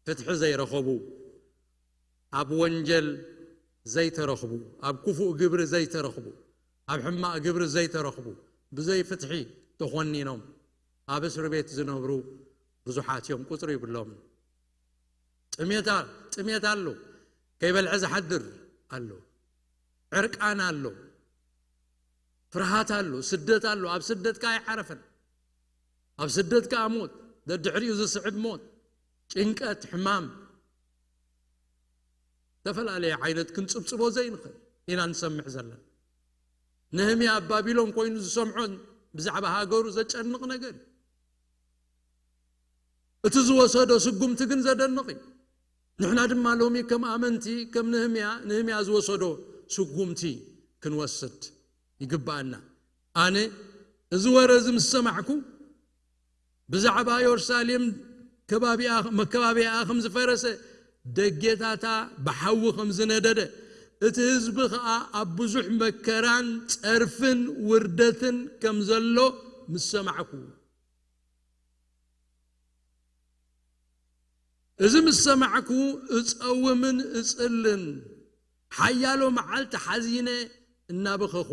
ፍትሒ ዘይረኸቡ፣ ኣብ ወንጀል ዘይተረኽቡ፣ ኣብ ክፉእ ግብሪ ዘይተረኽቡ፣ ኣብ ሕማቕ ግብሪ ዘይተረኽቡ፣ ብዘይ ፍትሒ ተኾኒኖም ኣብ እስሪ ቤት ዝነብሩ ብዙሓት እዮም፣ ቁጽሪ ይብሎምን። ጥሜት ኣ-፣ ጥሜት ኣሎ፣ ከይበልዐ ዝሓድር ኣሎ፣ ዕርቃን ኣሎ፣ ፍርሃት ኣሎ፣ ስደት ኣሎ። ኣብ ስደት ከኣ ኣይዓረፈን። ኣብ ስደት ከኣ ሞት፣ ደድሕሪኡ ዝስዕብ ሞት፣ ጭንቀት፣ ሕማም፣ ዝተፈላለየ ዓይነት ክንጽብጽቦ ዘይንኽእል ኢና ንሰምዕ ዘለና። ነህምያ ኣብ ባቢሎን ኮይኑ ዝሰምዖን ብዛዕባ ሃገሩ ዘጨንቕ ነገር እዩ። እቲ ዝወሰዶ ስጉምቲ ግን ዘደንቕ እዩ። ንሕና ድማ ሎሚ ከም ኣመንቲ፣ ከም ንህምያ፣ ንህምያ ዝወሰዶ ስጉምቲ ክንወስድ ይግብኣና። ኣነ እዚ ወረ እዚ ምስ ሰማዕኩ፣ ብዛዕባ የሩሳሌም ከባቢኣ፣ መከባቢኣ ከም ዝፈረሰ፣ ደጌታታ ብሓዊ ከም ዝነደደ፣ እቲ ህዝቢ ኸኣ ኣብ ብዙሕ መከራን ጸርፍን ውርደትን ከም ዘሎ ምስ ሰማዕኩ፣ እዚ ምስ ሰማዕኩ፣ እጸውምን እጽልን፣ ሓያሎ መዓልቲ ሓዚነ እናበኸኹ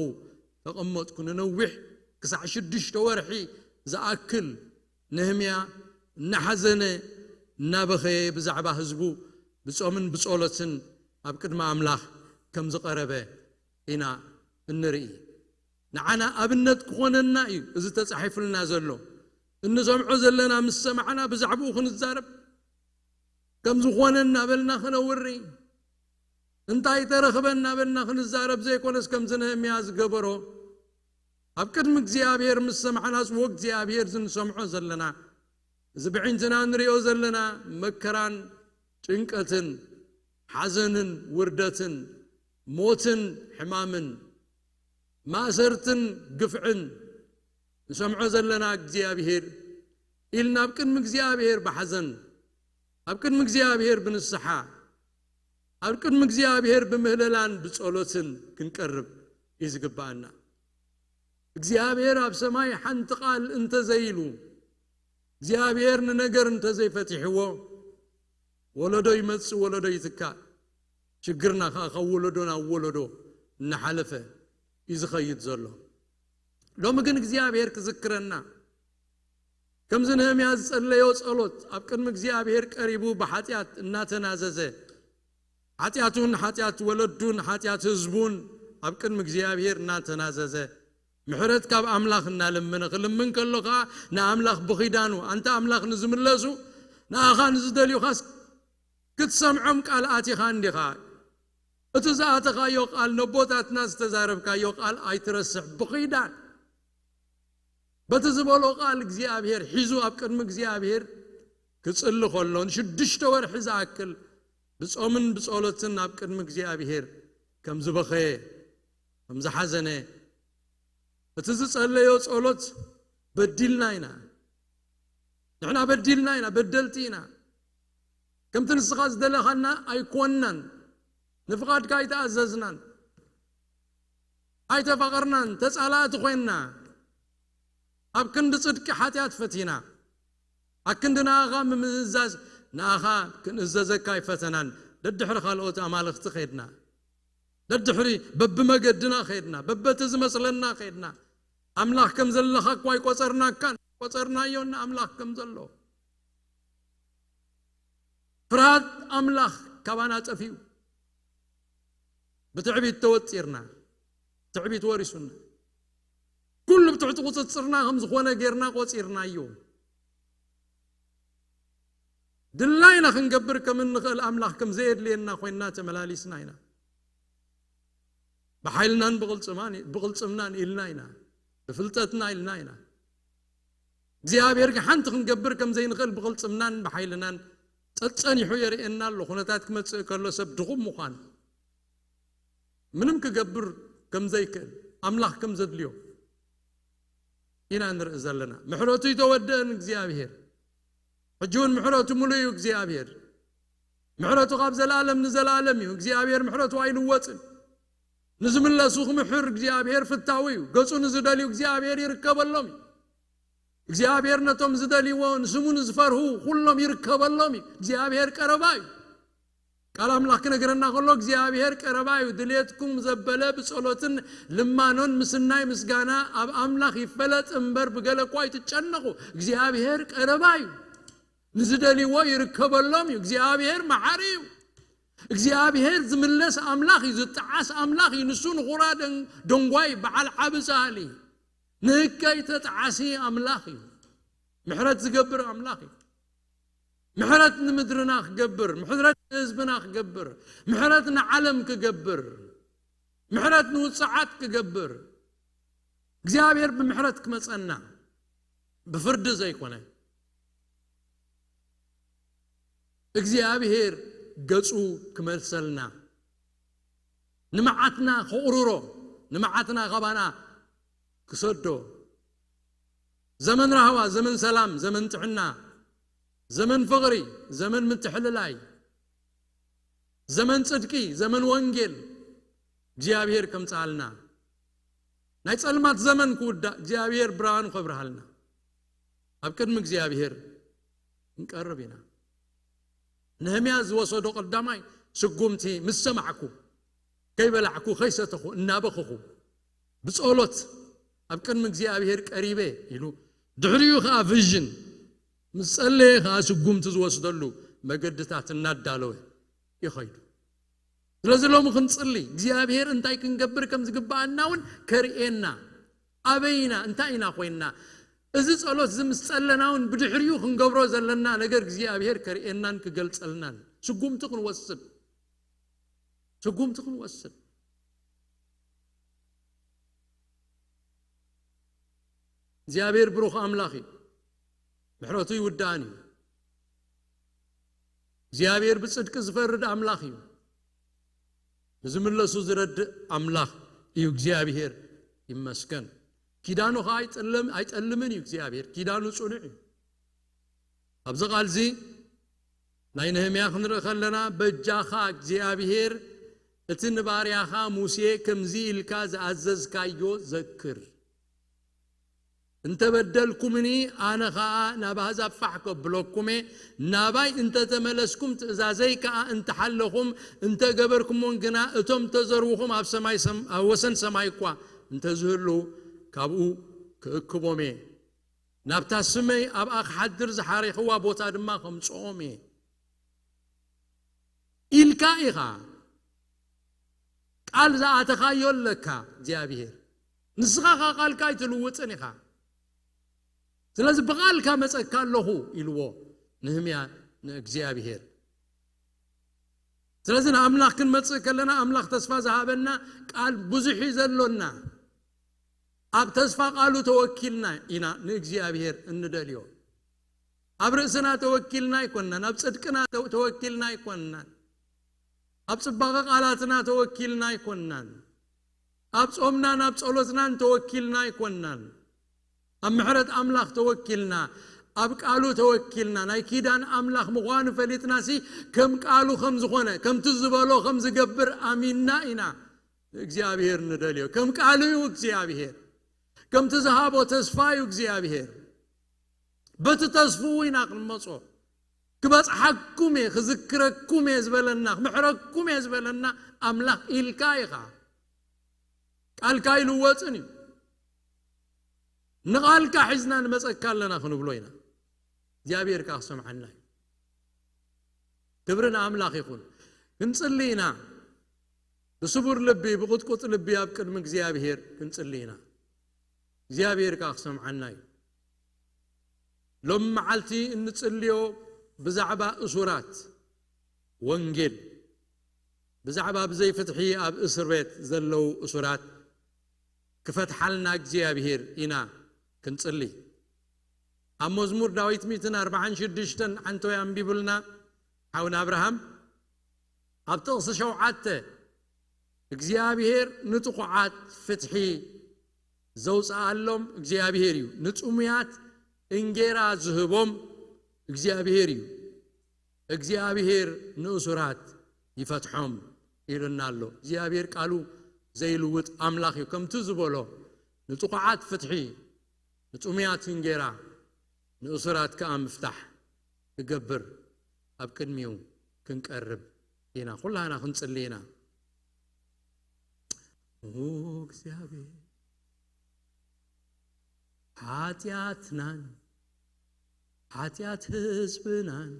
ተቐመጥኩ። ንነዊሕ ክሳዕ ሽዱሽተ ወርሒ ዝኣክል፣ ነህምያ እናሓዘነ እናበኸየ፣ ብዛዕባ ህዝቡ ብጾምን ብጸሎትን ኣብ ቅድሚ ኣምላኽ ከም ዝቐረበ ኢና እንርኢ። ንዓና ኣብነት ክኾነና እዩ እዚ ተጻሒፉልና ዘሎ። እንሰምዖ ዘለና ምስ ሰማዕና፣ ብዛዕባኡ ክንዛረብ ከም ዝኾነ እናበልና ክነውሪ፣ እንታይ ተረኽበ እናበልና ክንዛረብ ዘይኮነስ፣ ከምዚ ነህምያ ዝገበሮ፣ ኣብ ቅድሚ እግዚኣብሔር ምስ ሰማዕናስ፣ ወእግዚኣብሔር፣ እዚ ንሰምዖ ዘለና፣ እዚ ብዕንትና ንሪኦ ዘለና መከራን ጭንቀትን፣ ሓዘንን ውርደትን፣ ሞትን ሕማምን፣ ማእሰርትን ግፍዕን ንሰምዖ ዘለና፣ እግዚኣብሔር ኢልና ኣብ ቅድሚ እግዚኣብሔር ብሓዘን፣ ኣብ ቅድሚ እግዚኣብሔር ብንስሓ፣ ኣብ ቅድሚ እግዚኣብሔር ብምህለላን ብጸሎትን ክንቀርብ እዩ ዝግብኣና። እግዚኣብሔር ኣብ ሰማይ ሓንቲ ቃል እንተዘይሉ፣ እግዚኣብሔር ንነገር እንተዘይፈቲሕዎ፣ ወለዶ ይመጽእ፣ ወለዶ ይትካእ። ሽግርና ከኣ ካብ ወለዶ ናብ ወለዶ እናሓለፈ እዩ ዝኸይድ ዘሎ። ሎሚ ግን እግዚኣብሔር ክዝክረና፣ ከምዚ ነህምያ ዝጸለዮ ጸሎት፣ ኣብ ቅድሚ እግዚኣብሔር ቀሪቡ ብሓጢኣት እናተናዘዘ፣ ሓጢኣቱን ሓጢኣት ወለዱን ሓጢኣት ህዝቡን ኣብ ቅድሚ እግዚኣብሔር እናተናዘዘ፣ ምሕረት ካብ ኣምላኽ እናለመነ ክልምን ከሎ ከኣ፣ ንኣምላኽ ብኺዳኑ፣ ኣንታ ኣምላኽ፣ ንዝምለሱ፣ ንኣኻ ንዝደልዩኻስ ክትሰምዖም ቃል ኣቲኻ እንዲኻ። እቲ ዝኣተኻዮ ቃል፣ ነቦታትና ዝተዛረብካዮ ቃል ኣይትረስዕ። ብኺዳን በቲ ዝበሎ ቃል እግዚኣብሔር ሒዙ ኣብ ቅድሚ እግዚኣብሔር ክጽሊ ከሎ፣ ንሽዱሽተ ወርሒ ዝኣክል ብጾምን ብጸሎትን ኣብ ቅድሚ እግዚኣብሔር ከም ዝበኸየ፣ ከም ዝሓዘነ፣ እቲ ዝጸለዮ ጸሎት፣ በዲልና ኢና፣ ንሕና በዲልና ኢና፣ በደልቲ ኢና፣ ከምቲ ንስኻ ዝደለኻና ኣይኮንናን፣ ንፍቓድካ ኣይተኣዘዝናን፣ ኣይተፋቐርናን፣ ተጻላእቲ ኮይንና፣ ኣብ ክንዲ ጽድቂ ሓጢኣት ፈቲና፣ ኣብ ክንዲ ንኣኻ ምምእዛዝ፣ ንኣኻ ክንእዘዘካ ኣይፈተናን። ደድሕሪ ካልኦት ኣማልኽቲ ኸድና፣ ደድሕሪ በብመገድና ኸድና፣ በበቲ ዝመስለና ኸድና። ኣምላኽ ከም ዘለኻ እኳ ኣይቆጸርናካን፣ ቆጸርናዮ ንኣምላኽ ከም ዘሎ። ፍርሃት ኣምላኽ ካባና ጠፊኡ። ብትዕቢት ተወጢርና፣ ትዕቢት ወሪሱና። ኩሉ ብትሕቲ ቁጽጽርና ከም ዝኾነ ጌርና ቆጺርናዮ። ድላይና ክንገብር ከም እንኽእል ኣምላኽ ከም ዘየድልየና ኮይንና ተመላሊስና ኢና። ብሓይልናን ብቕልጽማን-፣ ብቕልጽምናን ኢልና ኢና፣ ብፍልጠትና ኢልና ኢና። እግዚኣብሔር ሓንቲ ክንገብር ከም ዘይንኽእል ብቕልጽምናን ብሓይልናን ጸጸኒሑ የርእየና ኣሎ። ኩነታት ክመጽእ ከሎ ሰብ ድኹም ምዃን፣ ምንም ክገብር ከም ዘይክእል፣ ኣምላኽ ከም ዘድልዮ ኢና ንርኢ ዘለና። ምሕረቱ ይተወደእን እግዚኣብሔር። ሕጂ እውን ምሕረቱ ምሉእ እዩ እግዚኣብሔር። ምሕረቱ ካብ ዘለኣለም ንዘለኣለም እዩ። እግዚኣብሔር ምሕረቱ ኣይልወጥን። ንዝምለሱ ክምሕር እግዚኣብሔር ፍታዊ እዩ። ገጹ ንዝደልዩ እግዚኣብሔር ይርከበሎም እዩ። እግዚኣብሔር ነቶም ዝደልይዎ፣ ንስሙ ንዝፈርሁ ኩሎም ይርከበሎም እዩ። እግዚኣብሔር ቀረባ እዩ። ቃል ኣምላኽ ክነግረና ከሎ፣ እግዚኣብሔር ቀረባ እዩ። ድሌትኩም ዘበለ ብጸሎትን ልማኖን ምስናይ ምስጋና ኣብ ኣምላኽ ይፈለጥ እምበር፣ ብገለ እኳ ኣይትጨነቑ። እግዚኣብሔር ቀረባ እዩ። ንዝደልይዎ ይርከበሎም እዩ። እግዚኣብሔር መሓሪ እዩ። እግዚኣብሔር ዝምለስ ኣምላኽ እዩ። ዝጠዓስ ኣምላኽ እዩ። ንሱ ንኹራ ደን-፣ ደንጓይ፣ በዓል ዓቢ ሳህሊ፣ ንእከይ ተጠዓሲ ኣምላኽ እዩ። ምሕረት ዝገብር ኣምላኽ እዩ። ምሕረት ንምድርና ክገብር፣ ምሕረት ንህዝብና ክገብር፣ ምሕረት ንዓለም ክገብር፣ ምሕረት ንውጽዓት ክገብር፣ እግዚኣብሔር ብምሕረት ክመጸና፣ ብፍርዲ ዘይኮነ። እግዚኣብሔር ገጹ ክመልሰልና፣ ንመዓትና ክቕርሮ፣ ንመዓትና ካባና ክሰዶ። ዘመን ራህዋ፣ ዘመን ሰላም፣ ዘመን ጥዕና፣ ዘመን ፍቕሪ፣ ዘመን ምትሕልላይ፣ ዘመን ጽድቂ፣ ዘመን ወንጌል እግዚኣብሔር ከምጽኣልና፣ ናይ ጸልማት ዘመን ክውዳእ እግዚኣብሔር ብርሃኑ ከብርሃልና ኣብ ቅድሚ እግዚኣብሔር ክንቀርብ ኢና። ነህምያ ዝወሰዶ ቀዳማይ ስጉምቲ፣ ምስ ሰማዕኩ፣ ከይበላዕኩ ከይሰተኹ እናበኸኹ ብጸሎት ኣብ ቅድሚ እግዚኣብሔር ቀሪበ ኢሉ፣ ድሕሪኡ ኸዓ ቪዥን ምስ ጸለየ ኸዓ ስጉምቲ ዝወስደሉ መገድታት እናዳለወ ይኸይዱ። ስለዚ ሎሚ ክንጽሊ እግዚኣብሔር እንታይ ክንገብር ከም ዝግብኣና እውን ከርእየና፣ ኣበይ ኢና፣ እንታይ ኢና ኮይንና፣ እዚ ጸሎት እዚ ምስ ጸለና እውን ብድሕሪኡ ክንገብሮ ዘለና ነገር እግዚኣብሔር ከርእየናን ክገልጸልናን ስጉምቲ ክንወስድ ስጉምቲ ክንወስድ። እግዚኣብሔር ብሩኽ ኣምላኽ እዩ። ምሕረቱ ይውዳእን እዩ። እግዚኣብሔር ብጽድቂ ዝፈርድ ኣምላኽ እዩ። ንዝምለሱ ዝረድእ ኣምላኽ እዩ። እግዚኣብሔር ይመስገን። ኪዳኑ ኸዓ ኣይጠልም-፣ ኣይጠልምን እዩ እግዚኣብሔር። ኪዳኑ ጽኑዕ እዩ። ኣብዚ ቃልዚ ናይ ነህምያ ክንርኢ ከለና፣ በጃኻ እግዚኣብሔር እቲ ንባርያኻ ሙሴ ከምዚ ኢልካ ዝኣዘዝካዮ ዘክር። እንተ በደልኩምኒ ኣነ ኸኣ ናብ ኣህዛብ ፋሕ ከብለኩም'የ፣ ናባይ እንተ ተመለስኩም ትእዛዘይ ከኣ እንተ ሓለኹም እንተ ገበርኩሞን ግና እቶም ተዘርውኹም ኣብ ሰማይ ሰም-፣ ኣብ ወሰን ሰማይ እኳ እንተ ዝህልዉ ካብኡ ክእክቦም'የ። ናብታ ስመይ ኣብኣ ክሓድር ዝሓሬኽዋ ቦታ ድማ ከምጽኦም'የ። ኢልካ ኢኻ። ቃል ዝኣተኻዮ ኣለካ እግዚኣብሔር። ንስኻ ኸኣ ቃልካ ኣይትልውጥን ኢኻ። ስለዚ ብቓልካ መጸካ ኣለኹ ኢልዎ ንህምያ ንእግዚኣብሔር። ስለዚ ንኣምላኽ ክንመጽእ ከለና ኣምላኽ ተስፋ ዝሃበና ቃል ብዙሕ እዩ ዘሎና። ኣብ ተስፋ ቃሉ ተወኪልና ኢና ንእግዚኣብሔር እንደልዮ። ኣብ ርእስና ተወኪልና ኣይኮንናን፣ ኣብ ጽድቅና ተ-፣ ተወኪልና ኣይኮንናን፣ ኣብ ጽባቐ ቃላትና ተወኪልና ኣይኮንናን፣ ኣብ ጾምናን ኣብ ጸሎትናን ተወኪልና ኣይኮንናን። ኣብ ምሕረት ኣምላኽ ተወኪልና፣ ኣብ ቃሉ ተወኪልና፣ ናይ ኪዳን ኣምላኽ ምዃኑ ፈሊጥናሲ ከም ቃሉ ከም ዝኾነ፣ ከምቲ ዝበሎ ከም ዝገብር ኣሚንና ኢና ንእግዚኣብሔር ንደልዮ። ከም ቃሉ እዩ እግዚኣብሔር። ከምቲ ዝሃቦ ተስፋ እዩ እግዚኣብሔር። በቲ ተስፍኡ ኢና ክንመጾ። ክበጽሓኩም እየ፣ ክዝክረኩም እየ ዝበለና፣ ክምሕረኩም እየ ዝበለና ኣምላኽ ኢልካ ኢኻ። ቃልካ ኣይልወጥን እዩ። ንቓልካ ሒዝና ንመጸካ ኣለና ክንብሎ ኢና። እግዚኣብሔር ከኣ ክሰምዓና እዩ። ክብሪ ንኣምላኽ ይኹን። ክንጽሊ ኢና። ብስቡር ልቢ፣ ብቕጥቁጥ ልቢ ኣብ ቅድሚ እግዚኣብሔር ክንጽሊ ኢና። እግዚኣብሔር ከኣ ክሰምዓና እዩ። ሎም መዓልቲ እንጽልዮ ብዛዕባ እሱራት ወንጌል፣ ብዛዕባ ብዘይ ፍትሒ ኣብ እስር ቤት ዘለዉ እሱራት ክፈትሓልና እግዚኣብሔር ኢና ክንጽሊ። ኣብ መዝሙር ዳዊት ሚእትን ኣርባዓን ሽዱሽተን ዓንተወይ ኣንቢቡልና ሓውና ኣብርሃም፣ ኣብ ጥቕሲ ሸውዓተ እግዚኣብሔር ንጥቑዓት ፍትሒ ዘውፅኣሎም እግዚኣብሔር እዩ፣ ንጥሙያት እንጌራ ዝህቦም እግዚኣብሔር እዩ፣ እግዚኣብሔር ንእሱራት ይፈትሖም ኢሉና ኣሎ። እግዚኣብሔር ቃሉ ዘይልውጥ ኣምላኽ እዩ። ከምቲ ዝበሎ ንጥቑዓት ፍትሒ፣ ንጥሙያት እንጌራ፣ ንእሱራት ከኣ ምፍታሕ ክገብር ኣብ ቅድሚኡ ክንቀርብ ኢና። ኩላና ክንጽሊ ኢና። ኦ እግዚኣብሔር፣ ሓጢኣትናን ሓጢኣት ህዝብናን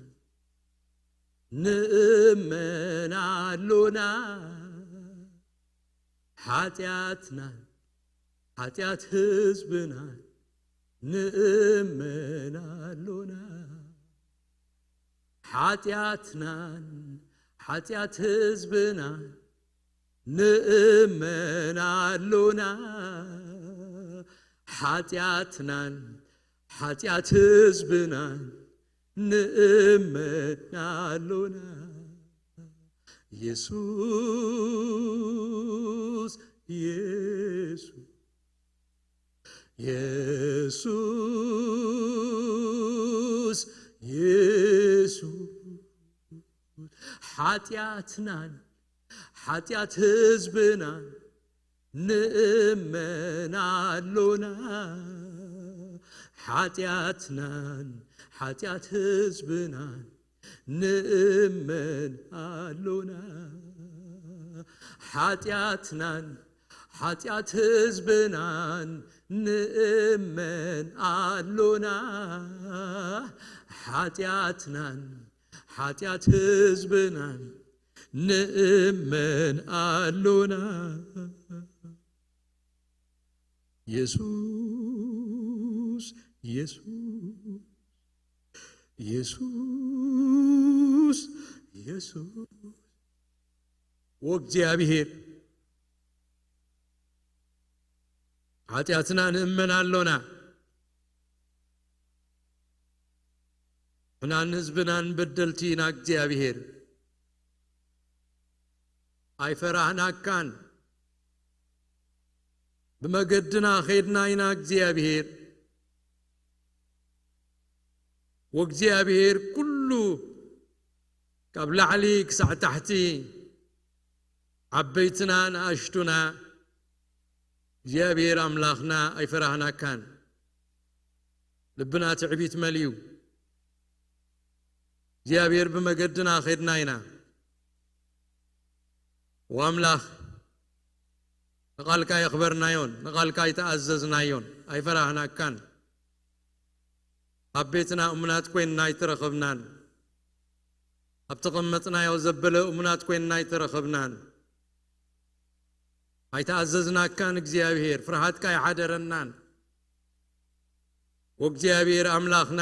ንእመን ኣሎና። ሓጢኣትናን ሓጢኣት ህዝብናን ንእመን ኣሎና። ሓጢኣትናን ሓጢኣት ህዝብናን ንእመን ኣሎና። ሓጢኣትናን ሓጢኣት ህዝብናን ንእመን ኣሎና። የሱስ፣ የሱስ፣ የሱስ፣ የሱስ፣ ሓጢኣትናን ሓጢኣት ህዝብናን ንእመን ኣሎና። ሓጢኣትናን ሓጢኣት ህዝብናን ንእመን ኣሎና። ሓጢኣትናን ሓጢኣት ህዝብናን ንእመን ኣሎና። ሓጢኣትናን ሓጢኣት ህዝብናን ንእመን ኣሎና። የሱስ፣ የሱስ፣ የሱስ፣ የሱስ፣ ወእግዚኣብሔር፣ ሓጢኣትና ንእመን ኣሎና። ንሕናን ህዝብናን በደልቲ ኢና እግዚኣብሔር። ኣይፈራህናካን። ብመገድና ኸይድና ኢና እግዚኣብሔር። ወእግዚኣብሔር ኩሉ ካብ ላዕሊ ክሳዕ ታሕቲ ዓበይትና ንኣሽቱና እግዚኣብሔር ኣምላኽና ኣይፈራህናካን። ልብና ትዕቢት መሊኡ እግዚኣብሔር ብመገድና ኸድና ኢና። ወኣምላኽ ንቓልካ የኽበርናዮን ንቓልካ ኣይተኣዘዝናዮን ኣይፈራህናካን። ኣብ ቤትና እሙናት ኮይንና ኣይተረኸብናን። ኣብ ተቐመጥናዮ ዘበለ እሙናት ኮይንና ኣይተረኸብናን። ኣይተኣዘዝናካን እግዚኣብሔር፣ ፍርሃትካ ኣይሓደረናን። ወእግዚኣብሔር ኣምላኽና፣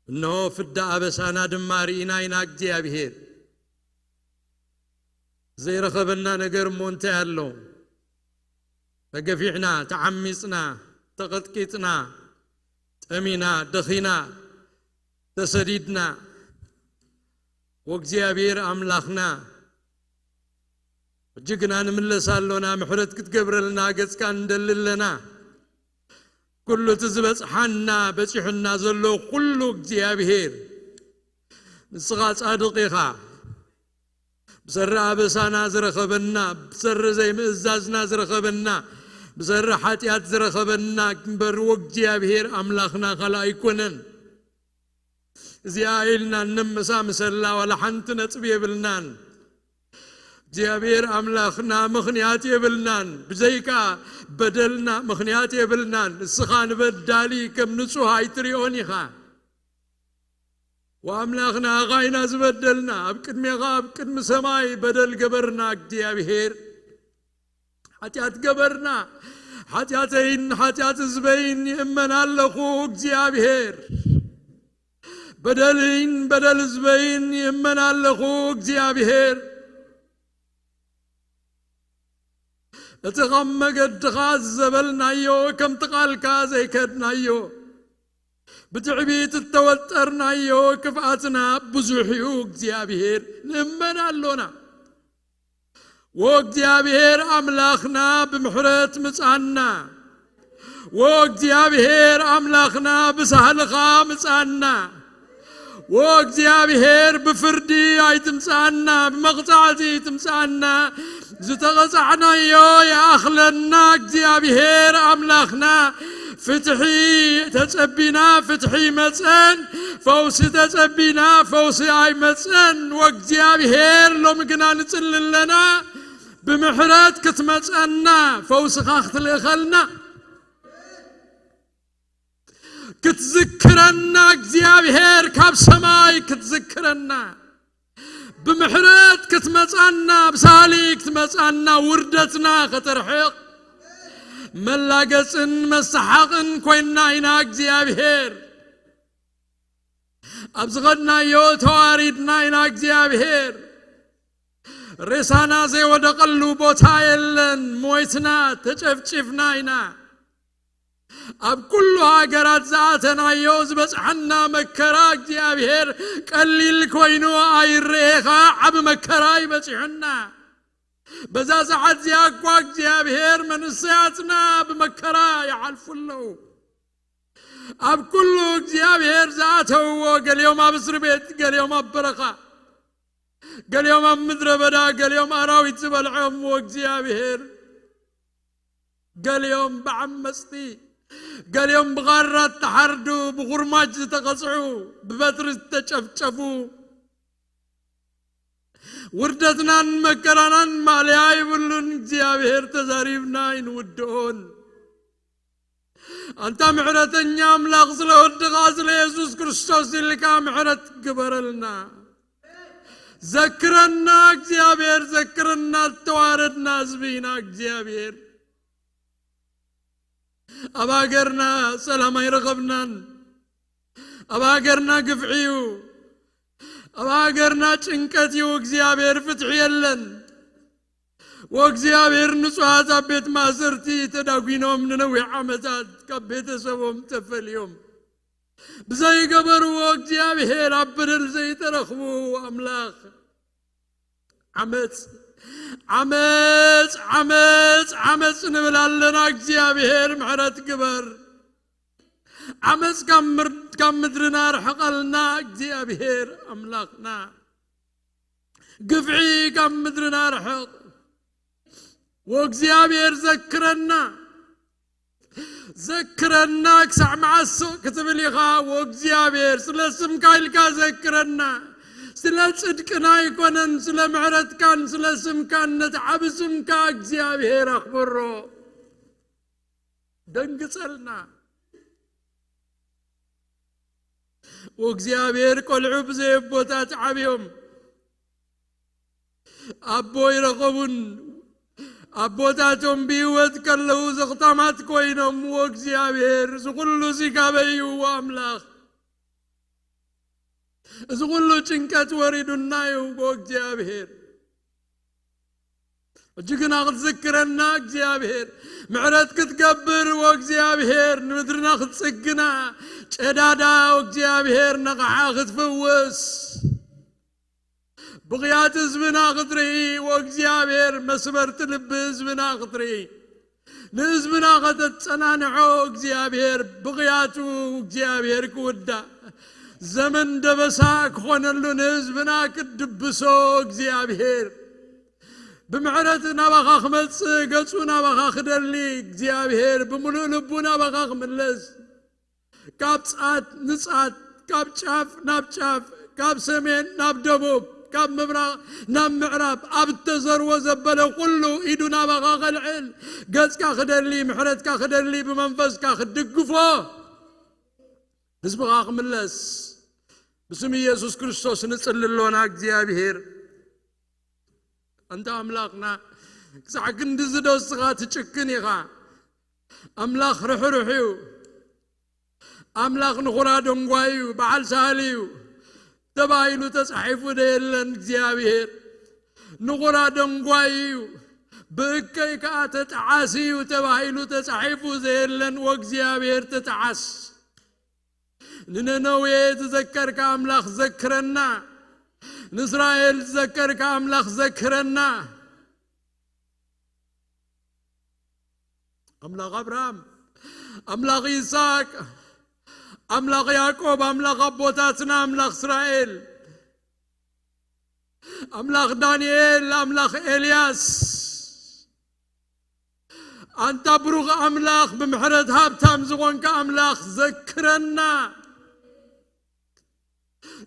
እንሆ ፍዳ ኣበሳና ድማ ርኢና ኢና እግዚኣብሔር። ዘይረኸበና ነገር እሞ እንታይ ኣሎ? ተገፊዕና፣ ተዓሚጽና፣ ተቐጥቂጥና፣ ጠሚና፣ ደኺና፣ ተሰዲድና፣ ወእግዚኣብሔር ኣምላኽና፣ ሕጂ ግና ንምለስ ኣሎና፣ ምሕረት ክትገብረልና ገጽካ ንደሊ ኣለና። ኩሉ እቲ ዝበጽሓና፣ በጺሑና ዘሎ ኩሉ እግዚኣብሔር፣ ንስኻ ጻድቕ ኢኻ። ብሰሪ ኣበሳና ዝረኸበና፣ ብሰሪ ዘይምእዛዝና ዝረኸበና፣ ብሰሪ ሓጢኣት ዝረኸበና እምበር፣ ወእግዚኣብሔር ኣምላኽና ካልእ ኣይኮነን። እዚኣ ኢልና እነመሳምሰላ ዋላ ሓንቲ ነጥቢ የብልናን። እግዚኣብሔር ኣምላኽና ምኽንያት የብልናን። ብዘይካ በደልና ምኽንያት የብልናን። ንስኻ ንበዳሊ ከም ንጹህ ኣይትሪኦን ኢኻ። ወኣምላኽና፣ ኣኻ ኢና ዝበደልና፣ ኣብ ቅድሜኻ፣ ኣብ ቅድሚ ሰማይ በደል ገበርና። እግዚኣብሔር፣ ሓጢኣት ገበርና፣ ሓጢኣተይን ሓጢኣት ህዝበይን ይእመን ኣለኹ። እግዚኣብሔር፣ በደልይን በደል ህዝበይን ይእመን ኣለኹ። እግዚኣብሔር፣ እቲ ኻብ መገድኻ ዘበልናዮ፣ ከምቲ ቃልካ ዘይከድናዮ፣ ብትዕቢት እተወጠርናዮ ክፍኣትና ብዙሕ እዩ። እግዚኣብሔር፣ ንእመን ኣሎና። ወእግዚኣብሔር ኣምላኽና ብምሕረት ምጻና። ወእግዚኣብሔር ኣምላኽና ብሳህልኻ ምጻና። ወእግዚኣብሔር ብፍርዲ ኣይትምጻና፣ ብመቕጻዕቲ ኣይትምጻና። ዝተቐጻዕናዮ ይኣኽለና። እግዚኣብሔር ኣምላኽና ፍትሒ ተጸቢና፣ ፍትሒ ይመጸን፣ ፈውሲ ተጸቢና፣ ፈውሲ ኣይመጸን። ወእግዚኣብሔር ሎሚ ግና ንጽሊ ኣለና፣ ብምሕረት ክትመጸና፣ ፈውስኻ ክትልእኸልና፣ ክትዝክረና፣ እግዚኣብሔር ካብ ሰማይ ክትዝክረና፣ ብምሕረት ክትመጻና፣ ብሳሊ ክትመጻና፣ ውርደትና ከተርሕቕ፣ መላገጽን መሰሓቕን ኮይንና ኢና እግዚኣብሔር። ኣብ ዝኸድናዮ ተዋሪድና ኢና እግዚኣብሔር። ሬሳና ዘይወደቐሉ ቦታ የለን። ሞይትና፣ ተጨፍጭፍና ኢና። ኣብ ኩሉ ሃገራት ዝኣተናዮ ዝበጽሓና መከራ እግዚኣብሔር ቀሊል ኮይኑ ኣይረኤኻ፣ ዓቢ መከራ ይበጽሑና። በዛ ሰዓት እዚኣ እኳ እግዚኣብሔር መንእሰያትና ብመከራ ይሓልፉ ኣለዉ። ኣብ ኩሉ እግዚኣብሔር ዝኣተውዎ፣ ገሊኦም ኣብ እስሪ ቤት፣ ገሊኦም ኣብ በረኻ፣ ገሊኦም ኣብ ምድረ በዳ፣ ገሊኦም ኣራዊት ዝበልዖምዎ እግዚኣብሔር፣ ገሊኦም ብዓመጽቲ፣ ገሊኦም ብኻራ እተሓርዱ፣ ብኹርማጅ ዝተቐጽዑ፣ ብበትሪ ዝተጨፍጨፉ፣ ውርደትናን መከራናን ማለያ ይብሉን። እግዚኣብሔር ተዛሪብና ኣይንውድኦን። ኣንታ ምሕረተኛ ኣምላኽ፣ ስለ ወድኻ ስለ የሱስ ክርስቶስ ኢልካ ምሕረት ግበረልና። ዘክረና እግዚኣብሔር፣ ዘክረና። እተዋረድና ህዝቢ ኢና እግዚኣብሔር። ኣብ ሃገርና ሰላም ኣይረኸብናን። ኣብ ሃገርና ግፍዒ እዩ። ኣብ ሃገርና ጭንቀት እዩ። እግዚኣብሔር ፍትሒ የለን። ወእግዚኣብሔር ንጹሃት ኣብ ቤት ማእሰርቲ ተዳጒኖም ንነዊሕ ዓመታት ካብ ቤተሰቦም ተፈልዮም ብዘይገበርዎ እግዚኣብሔር ኣብ በደል ዘይተረኽቡ ኣምላኽ ዓመጽ፣ ዓመጽ፣ ዓመጽ፣ ዓመጽ ንብል ኣለና። እግዚኣብሔር ምሕረት ግበር። ዓመጽ ካብ ምር-፣ ካብ ምድርና ርሕቐልና እግዚኣብሔር ኣምላኽና። ግፍዒ ካብ ምድርና ርሕቕ። ወእግዚኣብሔር ዘክረና፣ ዘክረና። ክሳዕ መዓስ ስቕ ክትብል ኢኻ? ወእግዚኣብሔር ስለ ስምካ ኢልካ ዘክረና። ስለ ጽድቅና ኣይኮነን፣ ስለ ምሕረትካን ስለ ስምካን፣ ነቲ ዓቢ ስምካ እግዚኣብሔር ኣኽብሮ። ደንግጸልና። ወእግዚኣብሔር ቆልዑ ብዘይ ኣቦታት ዓብዮም ኣቦ ይረኸቡን ኣቦታቶም ብህይወት ከለዉ ዘኽታማት ኮይኖም፣ ወእግዚኣብሔር እዚ ኩሉ እዚ ካበይ እዩ ኣምላኽ? እዚ ኩሉ ጭንቀት ወሪዱና እዩ ወእግዚኣብሔር። ሕጂ ግና ክትዝክረና እግዚኣብሔር፣ ምሕረት ክትገብር ወእግዚኣብሔር፣ ንምድርና ክትጽግና፣ ጨዳዳ ወእግዚኣብሔር ነቕሓ ክትፍውስ፣ ብቕያት ህዝብና ክትርኢ ወእግዚኣብሔር፣ መስበርቲ ልቢ ህዝብና ክትርኢ፣ ንህዝብና ከተጸናንዖ እግዚኣብሔር፣ ብቕያቱ እግዚኣብሔር ክውዳእ፣ ዘመን ደበሳ ክኾነሉ ንህዝብና ክትድብሶ እግዚኣብሔር፣ ብምሕረት ናባኻ ክመጽእ፣ ገጹ ናባኻ ክደሊ እግዚኣብሔር፣ ብምሉእ ልቡ ናባኻ ክምለስ፣ ካብ ጻት ንጻት፣ ካብ ጫፍ ናብ ጫፍ፣ ካብ ሰሜን ናብ ደቡብ፣ ካብ ምብራቕ ናብ ምዕራብ፣ ኣብ እተዘርዎ ዘበለ ኩሉ ኢዱ ናባኻ ከልዕል፣ ገጽካ ክደሊ፣ ምሕረትካ ክደሊ፣ ብመንፈስካ ክትድግፎ፣ ህዝብኻ ክምለስ፣ ብስም ኢየሱስ ክርስቶስ ንጽሊ ኣሎና። እግዚኣብሔር፣ ኣንታ ኣምላኽና፣ ክሳዕ ክንድዚ ዶ እስኻ ትጭክን ኢኻ? ኣምላኽ ርሕሩሕ እዩ። ኣምላኽ ንኹራ ደንጓይ እዩ፣ በዓል ሳህል እዩ ተባሂሉ ተጻሒፉ ዶ የለን? እግዚኣብሔር ንኹራ ደንጓይ እዩ፣ ብእከይ ከኣ ተጠዓሲ እዩ ተባሂሉ ተጻሒፉ ዘየለን? ወእግዚኣብሔር ተጠዓስ። ንነነዌ ዝዘከርካ ኣምላኽ ዘክረና፣ ንእስራኤል ዝዘከርካ ኣምላኽ ዘክረና። ኣምላኽ ኣብርሃም፣ ኣምላኽ ይስሐቅ፣ ኣምላኽ ያዕቆብ፣ ኣምላኽ ኣቦታትና፣ ኣምላኽ እስራኤል፣ ኣምላኽ ዳንኤል፣ ኣምላኽ ኤልያስ፣ ኣንታ ብሩኽ ኣምላኽ፣ ብምሕረት ሃብታም ዝኾንካ ኣምላኽ ዘክረና።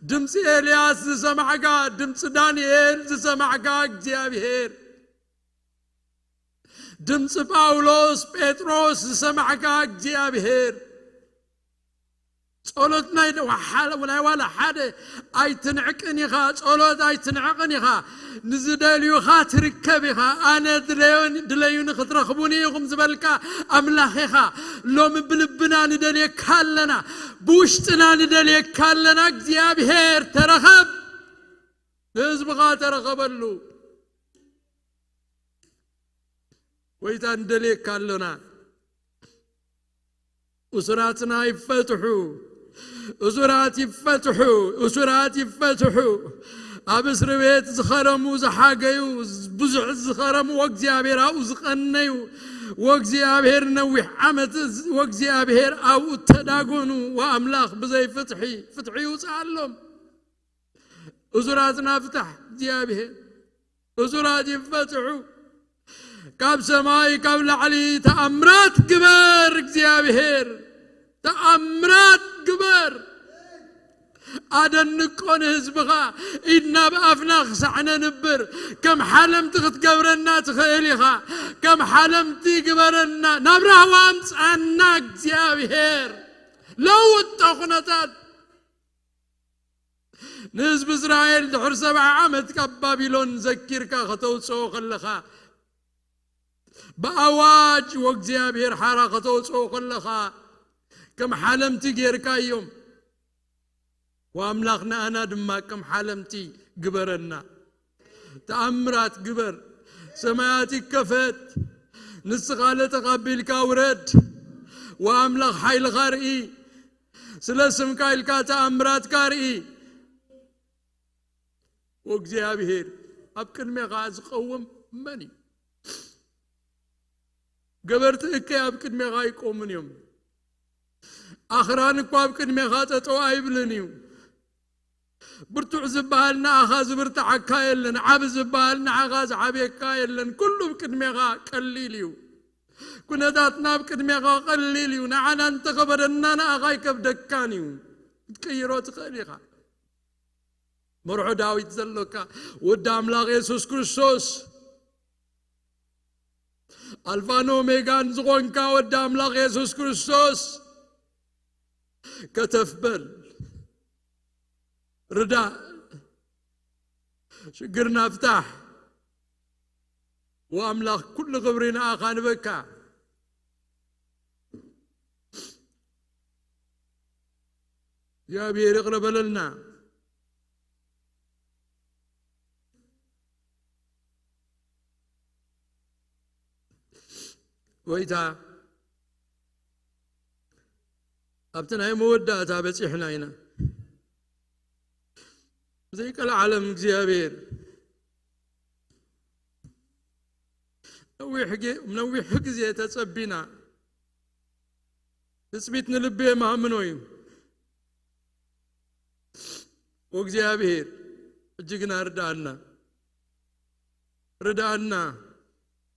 ድምፂ ኤልያስ ዝሰማዕካ፣ ድምፂ ዳንኤል ዝሰማዕካ እግዚኣብሔር፣ ድምፂ ጳውሎስ፣ ጴጥሮስ ዝሰማዕካ እግዚኣብሔር፣ ጸሎት ናይ ደ-፣ ወሓለ-፣ ናይ ዋላ ሓደ ኣይትንዕቅን ኢኻ፣ ጸሎት ኣይትንዕቅን ኢኻ። ንዝደልዩኻ ትርከብ ኢኻ። ኣነ ድለዮን-፣ ድለዩኒ ክትረኽቡኒ ኢኹም ዝበልካ ኣምላኽ ኢኻ። ሎሚ ብልብና ንደልየካ ኣለና፣ ብውሽጥና ንደልየካ ኣለና። እግዚኣብሔር ተረኸብ፣ ንህዝብኻ ተረኸበሉ። ጎይታ ንደልየካ ኣለና። እሱራትና ይፈትሑ፣ እሱራት ይፈትሑ፣ እሱራት ይፈትሑ። ኣብ እስር ቤት ዝኸረሙ ዝሓገዩ፣ ብዙሕ ዝኸረሙ፣ ወእግዚኣብሔር ኣብኡ ዝቐነዩ፣ ወእግዚኣብሔር ነዊሕ ዓመት፣ ወእግዚኣብሔር ኣብኡ ተዳጎኑ። ወኣምላኽ ብዘይ ፍትሒ ፍትሒ ይውፅኣሎም። እሱራትና ፍታሕ እግዚኣብሔር። እሱራት ይፈትሑ። ካብ ሰማይ ካብ ላዕሊ ተኣምራት ግበር እግዚኣብሔር፣ ተኣምራት ግበር። ኣደንቆ ንህዝብኻ። ኢድና ብኣፍና ክሳዕ ነንብር ከም ሓለምቲ ክትገብረና ትኽእል ኢኻ። ከም ሓለምቲ ግበረና። ናብ ራህዋ ኣምፅኣና እግዚኣብሔር። ለውጦ ኩነታት። ንህዝቢ እስራኤል ድሕሪ ሰብዓ ዓመት ካብ ባቢሎን ዘኪርካ ከተውፅኦ ከለኻ፣ ብኣዋጅ ወእግዚኣብሔር ሓራ ከተውፅኦ ከለኻ፣ ከም ሓለምቲ ጌርካዮም። ወኣምላኽ ንኣና ድማ ከም ሓለምቲ ግበረና። ተኣምራት ግበር። ሰማያት ይከፈት። ንስኻ ለተቐቢልካ ውረድ። ወኣምላኽ ሓይልኻ ርኢ። ስለ ስምካ ኢልካ ተኣምራትካ ርኢ። ወእግዚኣብሔር ኣብ ቅድሜኻ ዝቐውም መን እዩ? ገበርቲ እከይ ኣብ ቅድሜኻ ኣይቆሙን እዮም። ኣኽራን እኳ ኣብ ቅድሜኻ ጠጠው ኣይብልን እዩ። ብርቱዕ ዝበሃል ንኣኻ ዝብርትዓካ የለን፣ ዓቢ ዝበሃል ንኣኻ ዝዓብየካ የለን። ኩሉ ኣብ ቅድሜኻ ቀሊል እዩ። ኩነታትና ኣብ ቅድሜኻ ቀሊል እዩ። ንዓና እንተኸበደና ንኣኻ ኣይከብደካን እዩ። ክትቅይሮ ትኽእል ኢኻ። መርሖ ዳዊት ዘሎካ ወዲ ኣምላኽ የሱስ ክርስቶስ፣ ኣልፋን ኦሜጋን ዝኾንካ ወዲ ኣምላኽ የሱስ ክርስቶስ፣ ከተፍ በል፣ ርዳእ፣ ሽግርና ፍታሕ። ወኣምላኽ ኩሉ ክብሪ ንኣኻ ንበካ። እግዚኣብሔር ይቕረ በለልና። ጎይታ፣ ኣብቲ ናይ መወዳእታ በጺሕና ኢና። ዘይቀልዓለም እግዚኣብሔር፣ ነዊሕ ጌ-፣ ነዊሕ ግዜ ተጸቢና። ትጽቢት ንልቢ የማምኖ እዩ። ወእግዚኣብሔር፣ ሕጂ ግና ርድኣና። ርድኣና።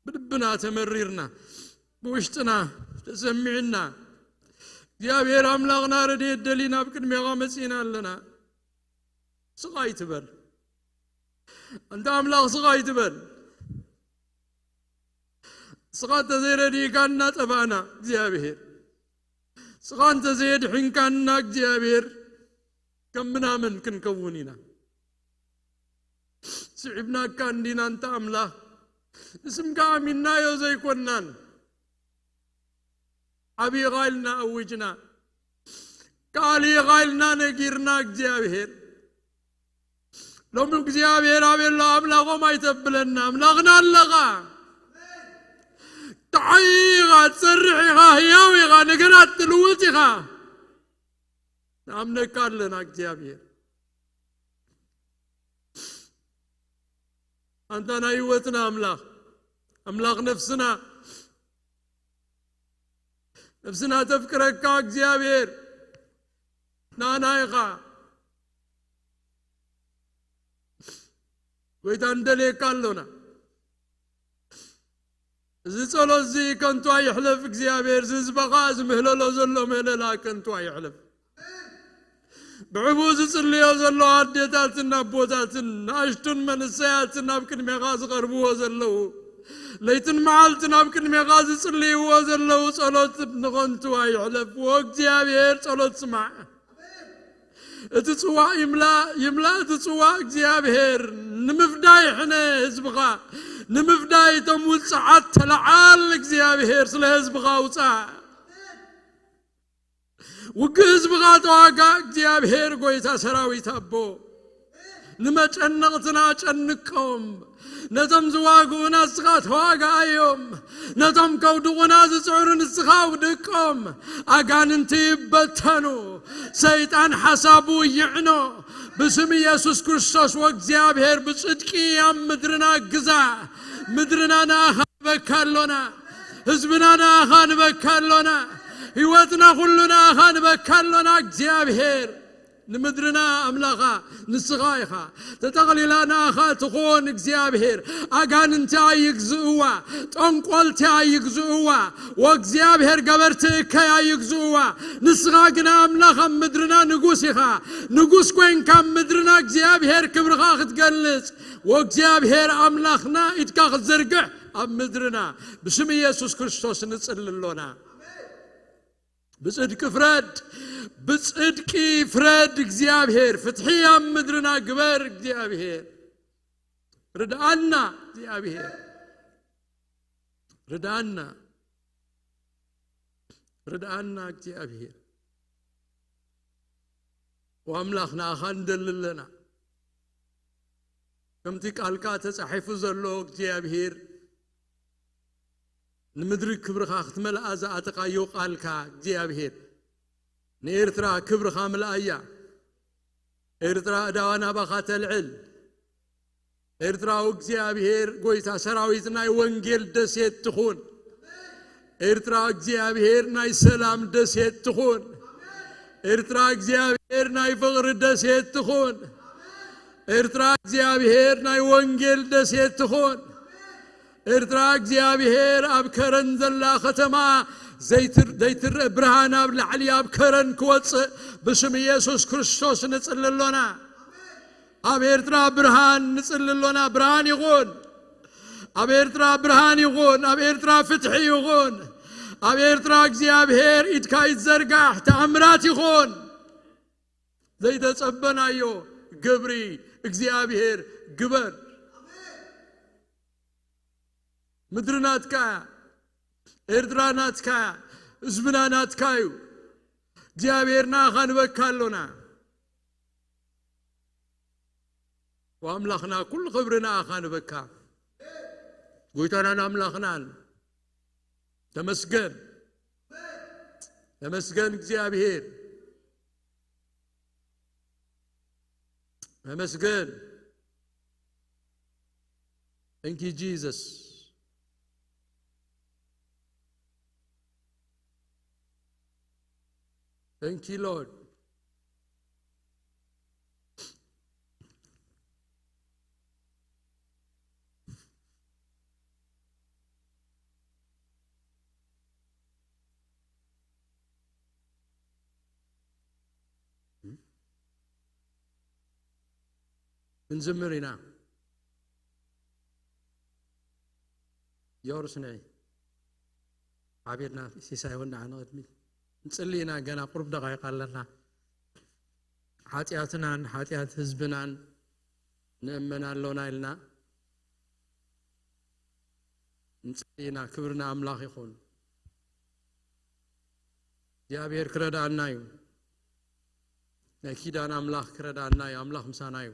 ብልብና ተመሪርና፣ ብውሽጥና ተሰሚዕና። እግዚኣብሔር ኣምላኽና፣ ረድኤት ደሊና ኣብ ቅድሜኻ መጺእና ኣለና። ስቕ ኣይትበል። ኣንታ ኣምላኽ፣ ስቕ ኣይትበል። ስኻ እንተዘይረዲእካና ጠፋእና እግዚኣብሔር። ስኻ እንተዘየድሕንካና እግዚኣብሔር፣ ከም ምናምን ክንከውን ኢና። ስዒብናካ እንዲና እንተ ኣምላኽ፣ ንስምካ ኣሚንናዮ ዘይኮናን፣ ዓብዪ ኢኻ ኢልና ኣዊጅና፣ ከኣሊ ኢኻ ኢልና ነጊርና እግዚኣብሔር። ሎሚ እግዚኣብሔር ኣበይ ኣሎ? ኣምላኾም ኣይተብለና፣ ኣምላኽና ኣለኻ። ተዓይ ኢኻ፣ ትሰርሕ ኢኻ፣ ህያው ኢኻ፣ ነገራት ትልውጥ ኢኻ። ንኣምነካ ኣለና እግዚኣብሔር። ኣንታ ናይ ህይወትና ኣምላኽ፣ ኣምላኽ ነፍስና፣ ነፍስና ተፍቅረካ እግዚኣብሔር፣ ንኣና ኢኻ። ጎይታ፣ ንደልየካ ኣሎና። እዚ ጸሎት እዚ ከንቱ ኣይሕለፍ እግዚኣብሔር፣ እዚ ህዝብኻ ዝምህለሎ ዘሎ ምህለላ ከንቱ ኣይሕለፍ። ብዕቡ ዝጽልዮ ዘሎ ኣዴታትን ኣቦታትን ንኣሽቱን መንእሰያትን ኣብ ቅድሜኻ ዝቐርብዎ ዘለዉ፣ ለይትን መዓልትን ኣብ ቅድሜኻ ዝጽልይዎ ዘለዉ ጸሎት ንኸንቱ ኣይሕለፍ። ወእግዚኣብሔር ጸሎት ስማዕ። እቲ ጽዋእ ይምላእ፣ ይምላእ እቲ ጽዋእ እግዚኣብሔር ንምፍዳይ ሕነ ህዝብኻ፣ ንምፍዳይ እቶም ውጽዓት ተለዓል እግዚኣብሔር፣ ስለ ህዝብኻ ውጻእ። ውግእ ህዝብኻ ተዋጋእ እግዚኣብሔር፣ ጎይታ ሰራዊት ኣቦ። ንመጨነቕትና ኣጨንቆም፣ ነቶም ዝዋግኡና ንስኻ ተዋግኣዮም። ነቶም ከውድቑና ዝጽዕሩ ንስኻ ኣውድቆም። ኣጋንንቲ ይበተኑ። ሰይጣን ሓሳቡ ይዕኖ። ብስም ኢየሱስ ክርስቶስ ወእግዚኣብሔር ብጽድቂ ኣብ ምድርና ግዛ። ምድርና ንኣኻ ንበካ ኣሎና። ህዝብና ንኣኻ ንበካ ኣሎና። ህይወትና ኩሉ ንኣኻ ንበካ ኣሎና እግዚኣብሔር። ንምድርና ኣምላኻ ንስኻ ኢኻ። ተጠቕሊላ ንኣኻ ትኹን እግዚኣብሔር። ኣጋንንቲ ኣይግዝእዋ፣ ጠንቆልቲ ኣይግዝእዋ፣ ወእግዚኣብሔር ገበርቲ እከይ ኣይግዝእዋ። ንስኻ ግና ኣምላኽ ኣብ ምድርና ንጉስ ኢኻ። ንጉስ ኮይንካ ኣብ ምድርና እግዚኣብሔር ክብርኻ ክትገልጽ፣ ወእግዚኣብሔር ኣምላኽና ኢድካ ክትዝርግሕ ኣብ ምድርና ብስም ኢየሱስ ክርስቶስ ንጽሊ ኣሎና። ብጽድቂ ፍረድ፣ ብጽድቂ ፍረድ እግዚኣብሔር። ፍትሒ ኣብ ምድርና ግበር እግዚኣብሔር። ርድኣና እግዚኣብሔር። ርድኣና። ርድኣና እግዚኣብሔር። ወኣምላኽ ንኣኻ ንደሊ ኣለና። ከምቲ ቃልካ ተጻሒፉ ዘሎ እግዚኣብሔር ንምድሪ ክብርኻ ክትመልኣ ዝኣተኻዮ ቃልካ እግዚኣብሔር ንኤርትራ ክብርኻ ምልኣያ። ኤርትራ እዳዋ ናባኻ ተልዕል። ኤርትራዊ እግዚኣብሔር ጎይታ ሰራዊት ናይ ወንጌል ደሴት ትኹን። ኤርትራ እግዚኣብሔር ናይ ሰላም ደሴት ትኹን። ኤርትራ እግዚኣብሔር ናይ ፍቕሪ ደሴት ትኹን። ኤርትራ እግዚኣብሔር ናይ ወንጌል ደሴት ትኹን። ኤርትራ እግዚኣብሔር ኣብ ከረን ዘላ ከተማ ዘይትር-፣ ዘይትርእ ብርሃን ኣብ ላዕሊ ኣብ ከረን ክወጽእ ብስም ኢየሱስ ክርስቶስ ንጽሊ ኣሎና። ኣብ ኤርትራ ብርሃን ንጽሊ ኣሎና። ብርሃን ይኹን። ኣብ ኤርትራ ብርሃን ይኹን። ኣብ ኤርትራ ፍትሒ ይኹን። ኣብ ኤርትራ እግዚኣብሔር ኢድካ ይዘርጋሕ፣ ተኣምራት ይኹን። ዘይተጸበናዮ ግብሪ እግዚኣብሔር ግበር። ምድሪ ናትካ እያ። ኤርትራ ናትካ እያ። ህዝብና ናትካ እዩ። እግዚኣብሔር ንኣኻ ንበካ ኣሎና። ወኣምላኽና ኩሉ ክብሪ ንኣኻ ንበካ። ጎይታናን ኣምላኽናን ተመስገን። ተመስገን እግዚኣብሔር። ተመስገን። Thank you, Jesus. Thank you, Lord. ክንዝምር ኢና። ዮርስ ንዒ ሓቢርና ሲሳይ እውን ንዓ ንቕድሚት። ንጽሊ ኢና፣ ገና ቁሩብ ደቓይቕ ኣለና። ሓጢኣትናን ሓጢኣት ህዝብናን ንእመን ኣሎና ኢልና ንጽሊ ኢና። ክብሪ ንኣምላኽ ይኹን። እግዚኣብሔር ክረድኣና እዩ። ናይ ኪዳን ኣምላኽ ክረድኣና እዩ። ኣምላኽ ምሳና እዩ።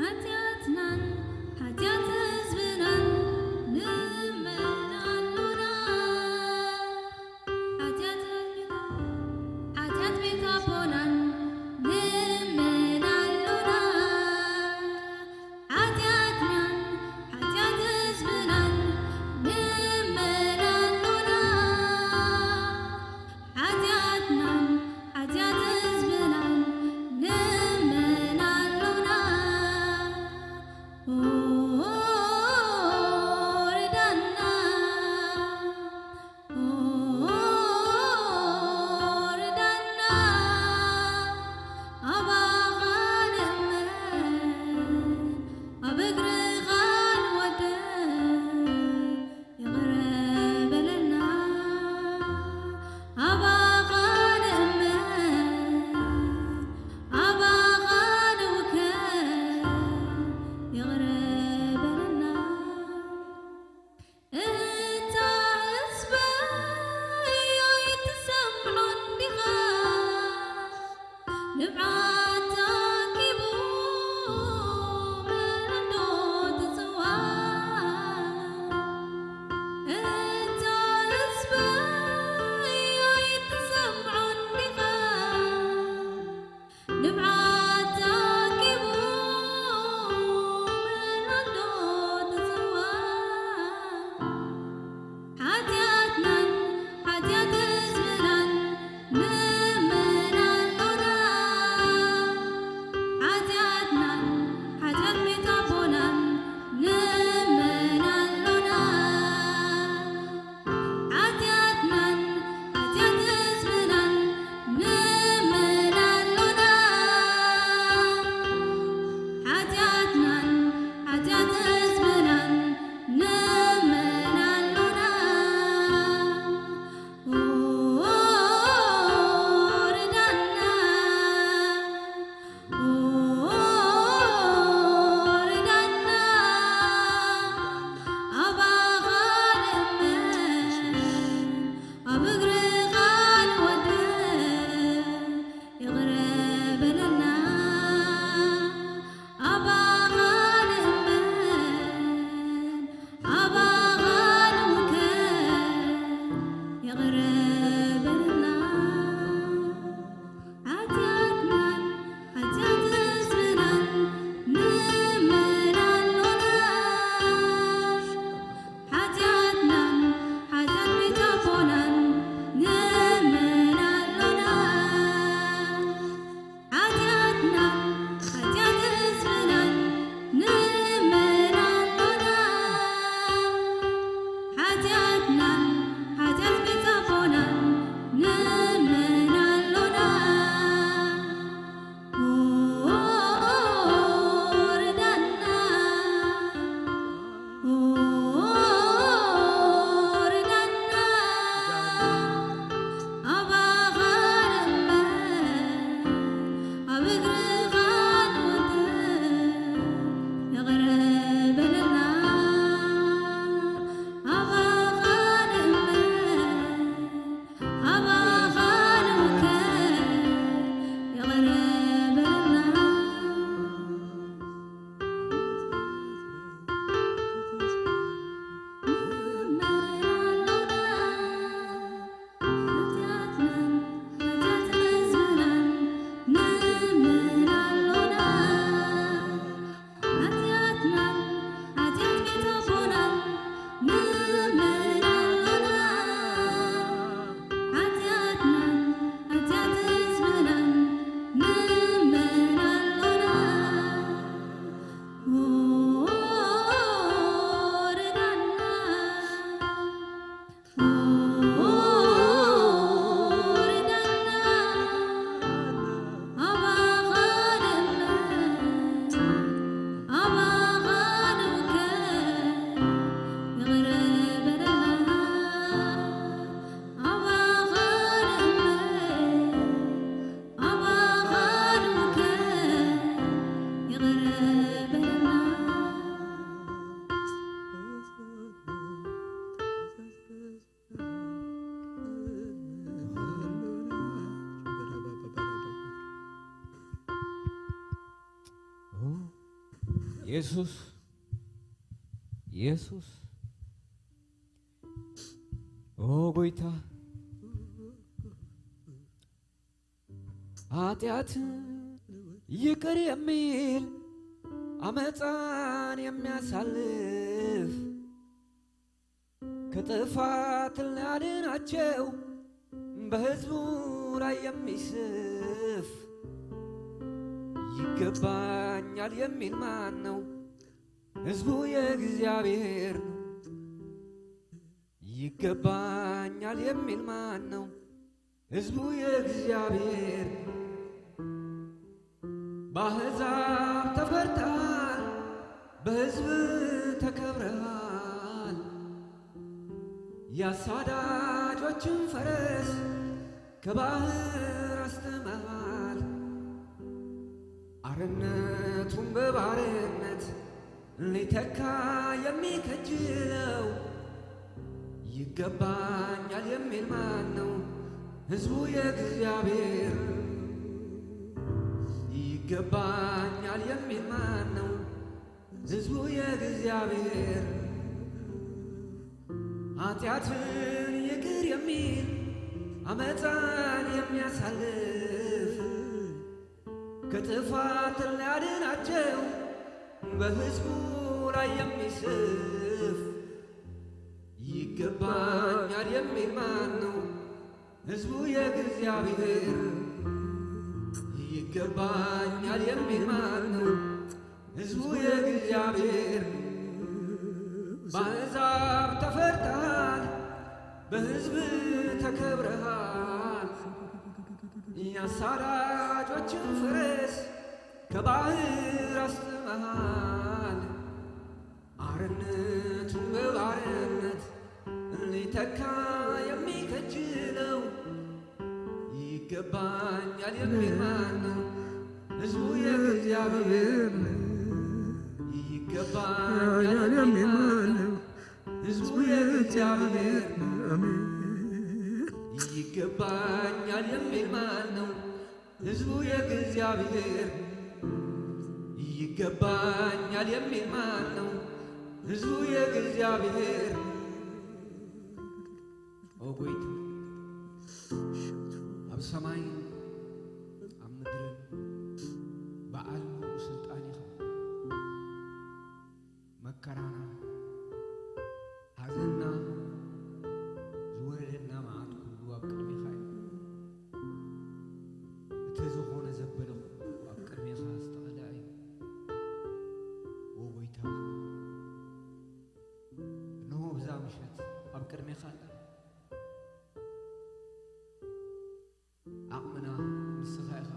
ሓጢኣትናን ሓጢኣት ህዝብናን ንእመን ኣሎና። ሓጢኣት፣ ሓጢኣት ቤት ኣቦናን ንእመን ንብዓት ተኣኪቡ መን ኣሎ ትጽዋዕ? እታ ህዝበይ ኣይትሰምዖን ዲኻ? ንብዓት ተኣኪቡ መን ኣሎ ትጽዋዕ? ሓጢኣትናን ሓጢኣት ህዝብናን ንእመን ኣሎና። ሓጢኣትናን ሓጢኣት ቤት ኣቦናን ንእመን ኣሎና። ሓጢኣትናን ሓጢኣት ህዝብናን ንእመን ኣሎና። ሓጢኣትናን ሓጢኣት ህዝብናን ንእመን ኣሎና። ኦ፣ ርዳና። ኦ፣ ርዳና። ኣባኻ ንእመን፣ ኣብ እግርኻ ንወድቕ፣ ይቕረ በለና። ኣባኻ ንእመን፣ ኣባኻ ንውከል፣ ይቕረ በለና። ሓጢኣትናን ሓጢኣት ህዝብናን ንእመን ኣሎና። ሓጢኣትናን ሓጢኣት ቤት ኣቦናን ንእመን ኣሎና። ሓጢኣትናን ሓጢኣት ህዝብናን ንእመን ኣሎና። ሓጢኣትናን ሓጢኣት ቤት ኣቦናን ንእመን ኣሎና። ኦ፣ ርዳና። ኦ፣ ርዳና። ኣባኻ ንእመን፣ ኣብ እግርኻ ንወድቕ፣ ይቕረ በለና። ኣባኻ ንእመን፣ ኣባኻ ንውከል፣ ይቕረ በለና። ንእመን ኣሎና፣ ሓጢኣትናን ሓጢኣት ህዝብናን ንእመን ኣሎና። ሓጢኣትናን ሓጢኣት ቤት ኣቦናን ንእመን ኣሎና። ሓጢኣትናን ሓጢኣት ህዝብናን ንእመን ኣሎና። ኦ፣ ርዳና። ኢየሱስ፣ ኢየሱስ፣ ኦ ጎይታ፣ ኃጢአትን ይቅር የሚል፣ አመፃን የሚያሳልፍ፣ ከጥፋት ሊያድናቸው በሕዝቡ ላይ የሚስፍ፣ ይገባኛል የሚል ማን ነው? ሕዝቡ የእግዚአብሔር ነው። ይገባኛል የሚል ማን ነው? ሕዝቡ የእግዚአብሔር። በአሕዛብ ተፈርተሃል፣ በሕዝብ ተከብረሃል። የአሳዳጆችን ፈረስ ከባህር አስተማሃል። አርነቱን በባርነት ሊተካ የሚከጅለው፣ ይገባኛል የሚል ማን ነው? ሕዝቡ የእግዚአብሔር። ይገባኛል የሚል ማን ነው? ሕዝቡ የእግዚአብሔር። ኃጢአትን ይቅር የሚል፣ አመፃን የሚያሳልፍ፣ ከጥፋት ሊያድናቸው በሕዝቡ ላይ የሚስፍ። ይገባኛል የሚል ማን ነው? ሕዝቡ የእግዚአብሔር። ይገባኛል የሚል ማን ነው? ሕዝቡ የእግዚአብሔር። በአሕዛብ ተፈርተሃል፣ በሕዝብ ተከብረሃል። የአሳዳጆችን ፈረስ ከባህር አስጥመሃል። አርነቱን በባርነት ሊተካ የሚከጅለው ይገባኛል የሚል ማን ነው? ሕዝቡ የእግዚአብሔር። ይገባኛል የሚል ማን ነው? ሕዝቡ የእግዚአብሔር። ይገባኛል የሚል ማን ነው? ሕዝቡ የእግዚአብሔር። ይገባኛል የሚል ማን ነው? ሕዝቡ የእግዚአብሔር። ኦ ጎይታ፣ ኣብ ሰማይን ኣብ ምድርን በዓል ሙሉእ ስልጣን ኢኻ። መከራና፣ ሓዘንና፣ ዝወረደና መዓት ኩሉ ኣብ ቅድሜኻ እዩ። እቲ ዝኾነ ዘበለ ኩሉ ኣብ ቅድሜኻ ዝተቐልዐ እዩ። ኦ ጎይታ፣ እንሆ ብዛ ምሸት ኣብ ቅድሜኻ ኣለና። ዓቕምና ንስኻ ኢኻ።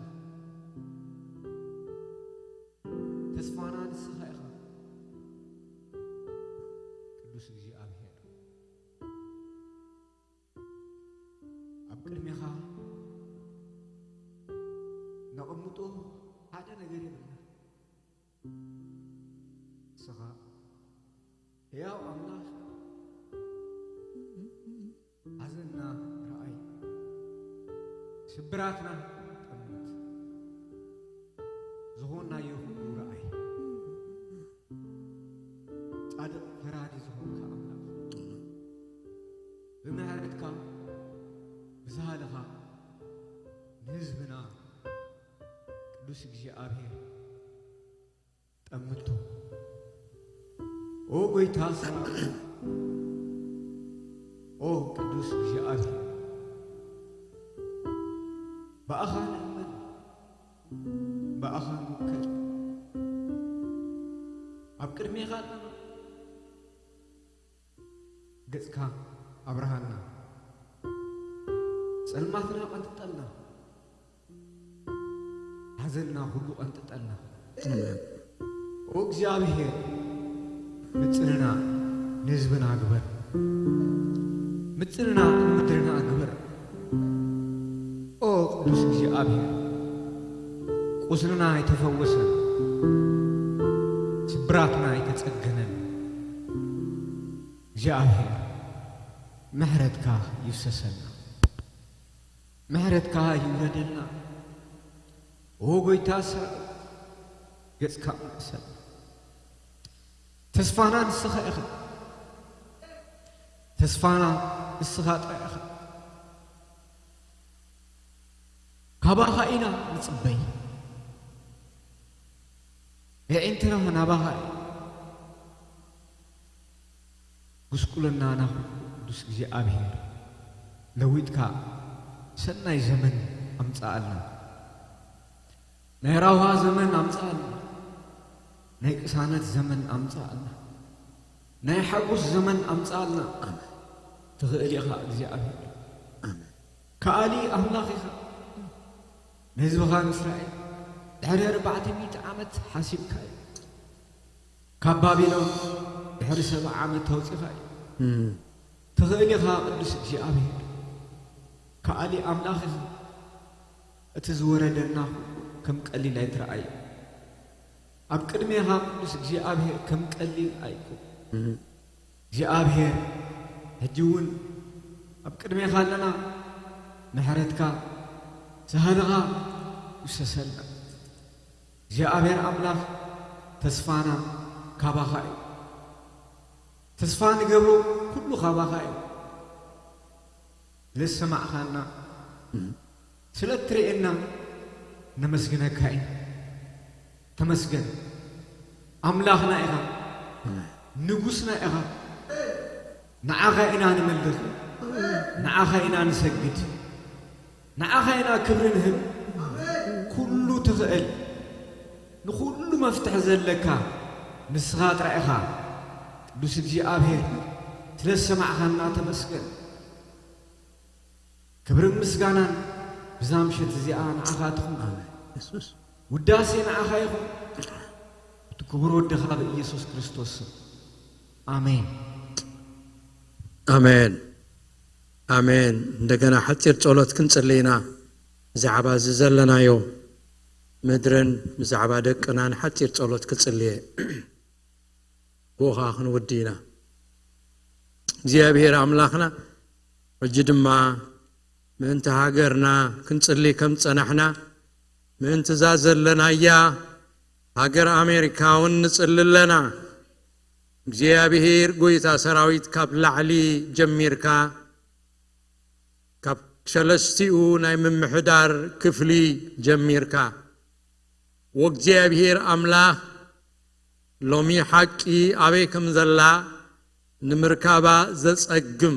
ተስፋና ንስኻ ኢኻ። ቅዱስ እግዚኣብሔር፣ ኣብ ቅድሜኻ ነቐምጦ ሓደ ነገር የብልና። ንስኻ ሕያው ኣምላኽ፣ ሓዘንና ረኣይ፣ ስብራትና ጠምት፣ ዝኾንናዮ ኩሉ ረኣይ። ጻድቕ ፈራዲ ዝኾንካ ኣምላኽ፣ ብምሕረትካ ብዝሃልኻ ንህዝብና ቅዱስ እግዚኣብሔር ጠምቶ። ኦ ጎይታ ሰራዊት፣ ኦ ቅዱስ እግዚኣብሔር፣ ብኣኻ ንእመን፣ ብኣኻ ንውከል። ኣብ ቅድሜኻ ኣለና፣ ገጽካ ኣብርሃልና፣ ጸልማትና ቀንጥጠልና። ሓዘንና ኩሉ ቀንጥጠልና። ኦ እግዚኣብሔር፣ ምጽንና ንህዝብና ግበር፣ ምጽንና ንምድርና ግበር። ኦ ቅዱስ እግዚኣብሔር፣ ቁስልና ኣይተፈወሰን፣ ስብራትና ኣይተጸገነን። እግዚኣብሔር፣ ምሕረትካ ይፍሰሰልና። ምሕረትካ ይውረደልና። ኦ ጎይታ ሰራዊት፣ ገጽካ ምልሰልና። ተስፋና ንስኻ ኢኻ። ተስፋና ንስኻ ጥራይ ኢኻ። ካባኻ ኢና ንጽበይ። የዒንትና ናባኻ እዩ። ጉስቁልናና ኩሉ ቅዱስ እግዚኣብሔር ለዊጥካ ሰናይ ዘመን ኣምጽኣልና። ናይ ራውሃ ዘመን ኣምጽኣልና። ናይ ቅሳነት ዘመን ኣምጽኣልና። ናይ ሓጎስ ዘመን ኣምጽኣልና። ትኽእል ኢኻ እግዚኣብሔር። ከኣሊ ኣምላኽ ኢኻ። ንህዝብኻ ንእስራኤል ድሕሪ ኣርባዕተ ሚእቲ ዓመት ሓሲብካ እዩ። ካብ ባቢሎን ድሕሪ ሰብዓ ዓመት ተውጺኻ እዩ። ትኽእል ኢኻ ቅዱስ እግዚኣብሔር። ከኣሊ ኣምላኽ ኢኻ። እቲ ዝወረደና ኩሉ ከም ቀሊል ኣይትረኣዮ። ኣብ ቅድሜኻ ቅዱስ እግዚኣብሔር ከም ቀሊል ኣይኩን። እግዚኣብሔር፣ ሕጂ እውን ኣብ ቅድሜኻ ኣለና። ምሕረትካ፣ ሳህልኻ ይፍሰሰልና። እግዚኣብሔር ኣምላኽ ተስፋና ካባኻ እዩ። ተስፋ ንገብሮ ኩሉ ካባኻ እዩ። ስለዝሰማዕኻና፣ ስለ እትርእየና ነመስግነካ ኢና። ተመስገን። ኣምላኽና ኢኻ። ንጉስና ኢኻ። ንዓኻ ኢና ነመልኽ። ንዓኻ ኢና ንሰግድ። ንዓኻ ኢና ክብሪ ንህብ። ኩሉ ትኽእል፣ ንኹሉ መፍትሒ ዘለካ ንስኻ ጥራይ ኢኻ። ቅዱስ እግዚኣብሔር፣ ስለ ዝሰማዕኻና ተመስገን። ክብርን ምስጋናን ብዛ ምሸት እዚኣ ንዓኻ ትኹን። ኣሜን። የሱስ። ውዳሴ ንዓኻ ይኹን። እቲ ክቡር ወድኻ ብኢየሱስ ክርስቶስ ስም። ኣሜን። ኣሜን። ኣሜን። እንደገና ሓጺር ጸሎት ክንጽሊ ኢና። ብዛዕባ እዚ ዘለናዮ ምድርን ብዛዕባ ደቅናን ሓጺር ጸሎት ክጽልየ። ብኡኻ ክንውዲ ኢና። እግዚኣብሔር ኣምላኽና፣ ሕጂ ድማ ምእንቲ ሃገርና ክንጽሊ ከም ጸናሕና፣ ምእንቲ እዛ ዘለናያ ሃገር ኣሜሪካ እውን ንጽሊ ኣለና። እግዚኣብሔር ጐይታ ሰራዊት፣ ካብ ላዕሊ ጀሚርካ፣ ካብ ሰለስቲኡ ናይ ምምሕዳር ክፍሊ ጀሚርካ፣ ወእግዚኣብሔር ኣምላኽ፣ ሎሚ ሓቂ ኣበይ ከም ዘላ ንምርካባ ዘጸግም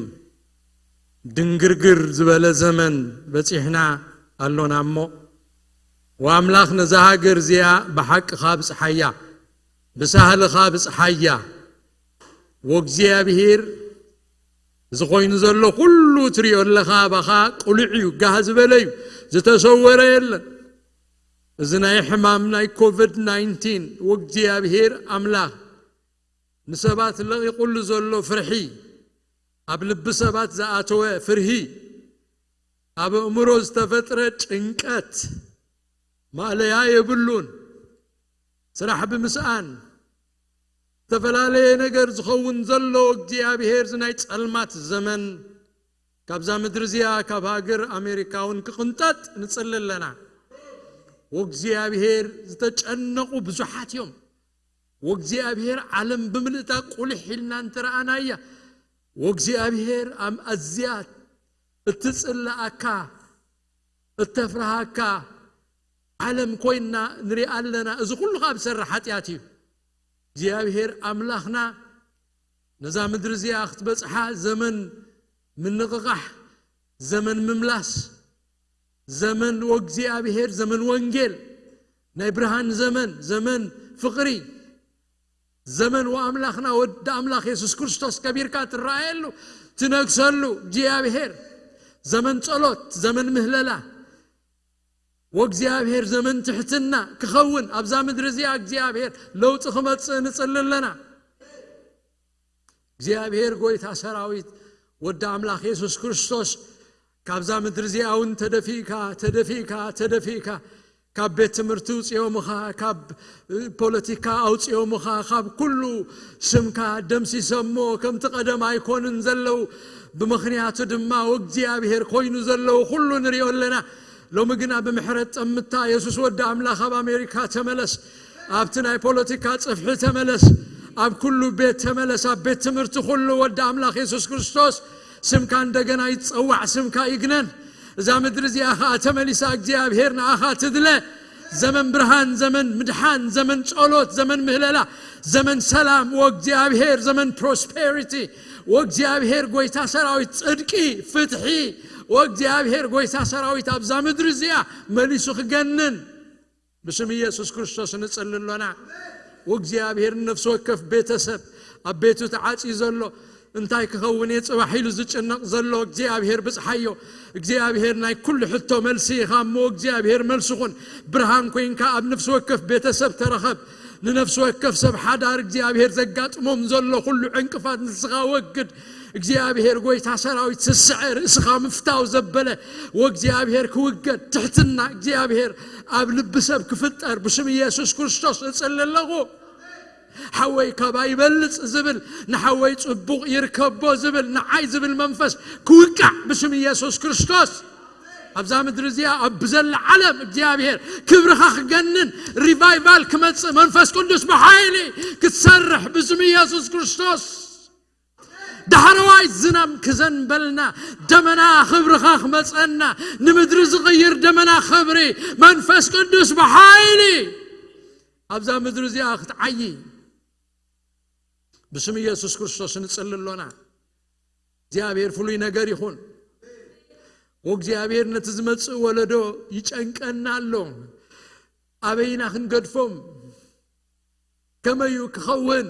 ድንግርግር ዝበለ ዘመን በጺሕና ኣሎና እሞ፣ ወኣምላኽ፣ ነዛ ሃገር እዚኣ ብሓቅኻ ብጽሓያ፣ ብሳህልኻ ብጽሓያ። ወእግዚኣብሔር፣ እዚ ኾይኑ ዘሎ ኩሉ ትሪኦ ኣለኻ፣ ባኻ ቅሉዕ እዩ፣ ጋህ ዝበለ እዩ፣ ዝተሰወረ የለን። እዚ ናይ ሕማም ናይ ኮቪድ ናይንቲን፣ ወእግዚኣብሔር ኣምላኽ፣ ንሰባት ለቒቑሉ ዘሎ ፍርሒ፣ ኣብ ልቢ ሰባት ዝኣተወ ፍርሂ፣ ኣብ ኣእምሮ ዝተፈጥረ ጭንቀት ማእለያ የብሉን። ስራሕ ብምስኣን፣ ዝተፈላለየ ነገር ዝኸውን ዘሎ እግዚኣብሔር፣ እዚ ናይ ጸልማት ዘመን ካብዛ ምድሪ እዚኣ፣ ካብ ሃገር ኣሜሪካ እውን ክቕንጠጥ ንጽሊ ኣለና። ወእግዚኣብሔር፣ ዝተጨነቑ ብዙሓት እዮም። ወእግዚኣብሔር፣ ዓለም ብምልእታ ቁልሕ ኢልና እንተረኣናያ፣ ወእግዚኣብሔር፣ ኣብ ኣዝያ እትጽልኣካ፣ እተፍርሃካ ዓለም ኮይና ንሪኣ ኣለና። እዚ ኩሉ ካብ ዝሰርሕ ሓጢኣት እዩ። እግዚኣብሔር ኣምላኽና፣ ነዛ ምድሪ እዚኣ ክትበጽሓ ዘመን ምንቕቓሕ፣ ዘመን ምምላስ፣ ዘመን ወእግዚኣብሔር፣ ዘመን ወንጌል፣ ናይ ብርሃን ዘመን፣ ዘመን ፍቕሪ፣ ዘመን ወኣምላኽና ወዲ ኣምላኽ የሱስ ክርስቶስ ከቢርካ ትረኣየሉ፣ ትነግሰሉ እግዚኣብሔር፣ ዘመን ጸሎት፣ ዘመን ምህለላ፣ ወእግዚኣብሔር፣ ዘመን ትሕትና ክኸውን፣ ኣብዛ ምድሪ እዚኣ እግዚኣብሔር ለውጢ ክመጽእ ንጽሊ ኣለና። እግዚኣብሔር ጐይታ ሰራዊት፣ ወዲ ኣምላኽ የሱስ ክርስቶስ፣ ካብዛ ምድሪ እዚኣ እውን ተደፊእካ፣ ተደፊእካ፣ ተደፊእካ፣ ካብ ቤት ትምህርቲ ኣውጽኦምኻ፣ ካብ ፖለቲካ ኣውጽኦምኻ፣ ካብ ኩሉ ስምካ ደምሲሶሞ፣ ከምቲ ቀደም ኣይኮኑን ዘለዉ። ብምኽንያቱ ድማ፣ ወእግዚኣብሔር፣ ኮይኑ ዘለዉ ኩሉ ንሪኦ ኣለና። ሎሚ ግና ብምሕረት ጠምታ፣ የሱስ ወዲ ኣምላኽ፣ ኣብ ኣሜሪካ ተመለስ፣ ኣብቲ ናይ ፖለቲካ ጽፍሒ ተመለስ፣ ኣብ ኩሉ ቤት ተመለስ፣ ኣብ ቤት ትምህርቲ ኩሉ፣ ወዲ ኣምላኽ የሱስ ክርስቶስ፣ ስምካ እንደገና ይጸዋዕ፣ ስምካ ይግነን። እዛ ምድሪ እዚኣ ኸኣ ተመሊሳ እግዚኣብሔር ንኣኻ ትድለ። ዘመን ብርሃን፣ ዘመን ምድሓን፣ ዘመን ጸሎት፣ ዘመን ምህለላ፣ ዘመን ሰላም፣ ወእግዚኣብሔር፣ ዘመን ፕሮስፔሪቲ፣ ወእግዚኣብሔር፣ ጐይታ ሰራዊት፣ ጽድቂ፣ ፍትሒ፣ ወእግዚኣብሔር፣ ጐይታ ሰራዊት፣ ኣብዛ ምድሪ እዚኣ መሊሱ ክገንን ብስም ኢየሱስ ክርስቶስ ንጽሊ ኣሎና። ወእግዚኣብሔር፣ ንነፍሲ ወከፍ ቤተሰብ፣ ኣብ ቤቱ ተዓጽዩ ዘሎ፣ እንታይ ክኸውን እየ ጽባሕ ኢሉ ዝጭነቕ ዘሎ እግዚኣብሔር ብጽሓዮ። እግዚኣብሔር ናይ ኩሉ ሕቶ መልሲ ኢኻ እሞ፣ እግዚኣብሔር መልሲ ኩን። ብርሃን ኮይንካ ኣብ ነፍሲ ወከፍ ቤተሰብ ተረኸብ። ንነፍሲ ወከፍ ሰብ ሓዳር እግዚኣብሔር ዘጋጥሞም ዘሎ ኩሉ ዕንቅፋት ንስኻ ወግድ። እግዚኣብሔር ጐይታ ሰራዊት፣ ስስዐ ርእስኻ ምፍታው ዘበለ ወእግዚኣብሔር ክውገድ፣ ትሕትና እግዚኣብሔር ኣብ ልቢ ሰብ ክፍጠር ብስም ኢየሱስ ክርስቶስ እጽሊ ኣለኹ። ሓወይ ካባይ ይበልጽ ዝብል፣ ንሓወይ ጽቡቕ ይርከቦ ዝብል፣ ንዓይ ዝብል መንፈስ ክውቃዕ ብስም ኢየሱስ ክርስቶስ። ኣብዛ ምድሪ እዚኣ ኣብ ብዘላ ዓለም እግዚኣብሔር ክብርኻ ክገንን፣ ሪቫይቫል ክመጽእ፣ መንፈስ ቅዱስ ብሓይሊ ክትሰርሕ ብስም ኢየሱስ ክርስቶስ። ዳሕረዋይ ዝናም ክዘንበልና፣ ደመና ክብርኻ ክመጸና፣ ንምድሪ ዝቕይር ደመና ክብሪ መንፈስ ቅዱስ ብሓይሊ ኣብዛ ምድሪ እዚኣ ክትዓዪ ብስም ኢየሱስ ክርስቶስ ንጽሊ ኣሎና። እግዚኣብሔር ፍሉይ ነገር ይኹን። ወእግዚኣብሔር ነቲ ዝመጽእ ወለዶ ይጨንቀና ኣሎ። ኣበይና ክንገድፎም? ከመዩ ክኸውን?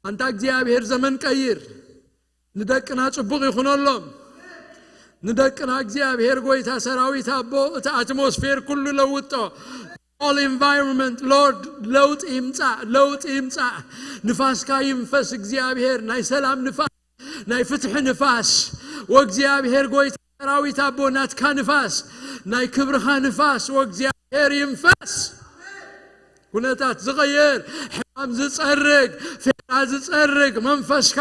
ኣንታ እግዚኣብሔር ዘመን ቀይር። ንደቅና ጽቡቕ ይኹነሎም። ንደቅና እግዚኣብሔር ጎይታ ሰራዊት ኣቦ እቲ ኣትሞስፌር ኩሉ ለውጦ። All environment Lord ለውጥ ይምጻእ፣ ለውጥ ይምጻእ። ንፋስካ ይንፈስ እግዚኣብሔር፣ ናይ ሰላም ንፋስ፣ ናይ ፍትሒ ንፋስ። ወእግዚኣብሔር ጎይታ ሰራዊት ኣቦ ናትካ ንፋስ፣ ናይ ክብርኻ ንፋስ ወእግዚኣብሔር ይንፈስ። ኩነታት ዝቐይር፣ ሕማም ዝጸርግ፣ ፌራ ዝጸርግ መንፈስካ፣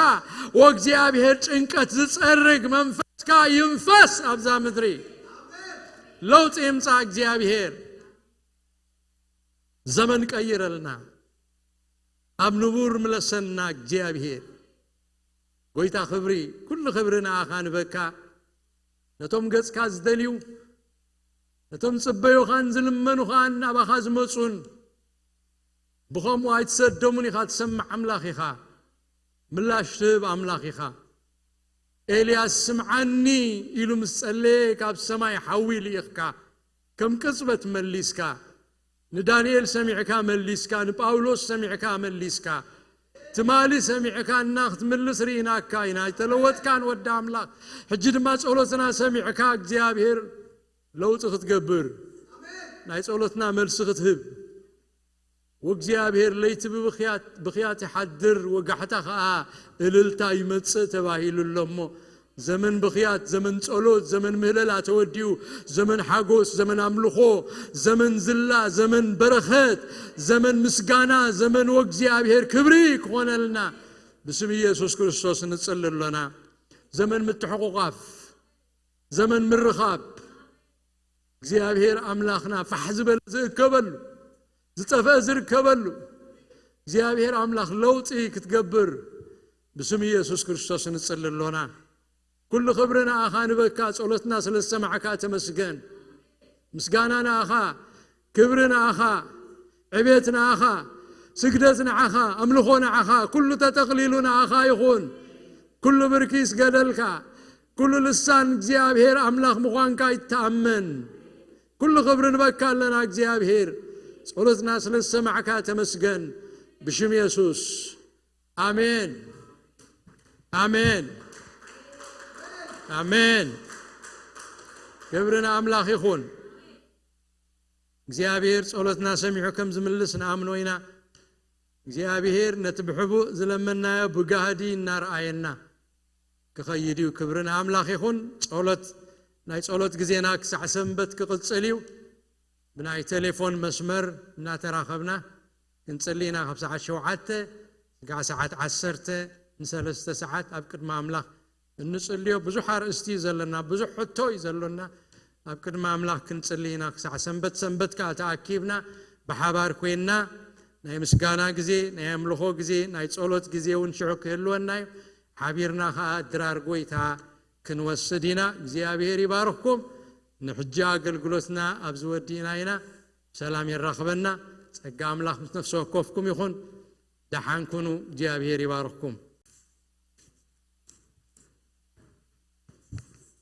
ወእግዚኣብሔር ጭንቀት ዝጸርግ መንፈስካ ይንፈስ ኣብዛ ምድሪ። ለውጢ ይምጻእ እግዚኣብሔር። ዘመን ቀይረልና። ኣብ ንቡር ምለሰና እግዚኣብሔር። ጎይታ ክብሪ፣ ኩሉ ክብሪ ንኣኻ ንበካ። ነቶም ገጽካ ዝደልዩ፣ ነቶም ጽበዩኻን ዝልመኑኻን ናባኻ ዝመጹን፣ ብኸምኡ ኣይትሰዶምን ኢኻ፣ ትሰምዕ ኣምላኽ ኢኻ። ምላሽ ትህብ ኣምላኽ ኢኻ። ኤልያስ ስምዓኒ ኢሉ ምስ ጸለየ ካብ ሰማይ ሓዊ ልኢኽካ፣ ከም ቅጽበት መሊስካ። ንዳንኤል ሰሚዕካ መሊስካ፣ ንጳውሎስ ሰሚዕካ መሊስካ። ትማሊ ሰሚዕካና ክትምልስ ርኢናካ ኢና፣ ኣይተለወጥካን ወዲ ኣምላኽ። ሕጂ ድማ ጸሎትና ሰሚዕካ እግዚኣብሔር ለውጢ ክትገብር፣ ናይ ጸሎትና መልሲ ክትህብ። ወእግዚኣብሔር ለይቲ ብብኽያት፣ ብኽያት ይሓድር፣ ወጋሕታ ኸኣ እልልታ ይመጽእ ተባሂሉ ኣሎ እሞ፣ ዘመን ብኽያት፣ ዘመን ጸሎት፣ ዘመን ምህለላ ተወዲኡ፣ ዘመን ሓጎስ፣ ዘመን ኣምልኾ፣ ዘመን ዝላ፣ ዘመን በረኸት፣ ዘመን ምስጋና፣ ዘመን ወእግዚኣብሔር ክብሪ ክኾነልና ብስም ኢየሱስ ክርስቶስ ንጽሊ ኣሎና። ዘመን ምትሕቑቓፍ፣ ዘመን ምርኻብ፣ እግዚኣብሔር ኣምላኽና ፋሕ ዝበለ ዝእከበሉ፣ ዝጠፍአ ዝርከበሉ፣ እግዚኣብሔር ኣምላኽ ለውጢ ክትገብር ብስም ኢየሱስ ክርስቶስ ንጽሊ ኣሎና። ኩሉ ክብሪ ንኣኻ ንበካ፣ ጸሎትና ስለ ዝሰማዕካ ተመስገን። ምስጋና ንኣኻ፣ ክብሪ ንኣኻ፣ ዕቤት ንኣኻ፣ ስግደት ንዓኻ፣ ኣምልኾ ንዓኻ፣ ኩሉ ተጠቕሊሉ ንኣኻ ይኹን። ኩሉ ብርኪ ይስገደልካ። ኩሉ ልሳን እግዚኣብሔር ኣምላኽ ምዃንካ ይተኣመን። ኩሉ ክብሪ ንበካ ኣለና እግዚኣብሔር። ጸሎትና ስለ ዝሰማዕካ ተመስገን። ብሽም የሱስ። ኣሜን። ኣሜን። ኣሜን። ክብሪ ንኣምላኽ ይኹን። እግዚኣብሔር ጸሎትና ሰሚዑ ከም ዝምልስ ንኣምኖ ኢና። እግዚኣብሔር ነቲ ብሕቡእ ዝለመናዮ ብጋህዲ እናረኣየና ክኸይድ እዩ። ክብሪ ንኣምላኽ ይኹን። ጸሎት፣ ናይ ጸሎት ግዜና ክሳዕ ሰንበት ክቕጽል እዩ። ብናይ ቴሌፎን መስመር እናተራኸብና ክንጽሊ ኢና። ካብ ሰዓት ሸውዓተ ክሳዕ ሰዓት ዓሰርተ ንሰለስተ ሰዓት ኣብ ቅድሚ ኣምላኽ እንጽልዮ ብዙሕ ኣርእስቲ እዩ ዘለና፣ ብዙሕ ሕቶ እዩ ዘሎና። ኣብ ቅድሚ ኣምላኽ ክንጽሊ ኢና። ክሳዕ ሰንበት ሰንበት ከኣ ተኣኪብና ብሓባር ኮይንና ናይ ምስጋና ግዜ፣ ናይ ኣምልኾ ግዜ፣ ናይ ጸሎት ግዜ እውን ሽዑ ክህልወና እዩ። ሓቢርና ከኣ ድራር ጎይታ ክንወስድ ኢና። እግዚኣብሔር ይባርኽኩም። ንሕጂ ኣገልግሎትና ኣብዚ ወዲእና ኢና። ሰላም የራኽበና። ጸጋ ኣምላኽ ምስ ነፍሲ ወከፍኩም ይኹን። ደሓን ኩኑ። እግዚኣብሔር ይባርኽኩም።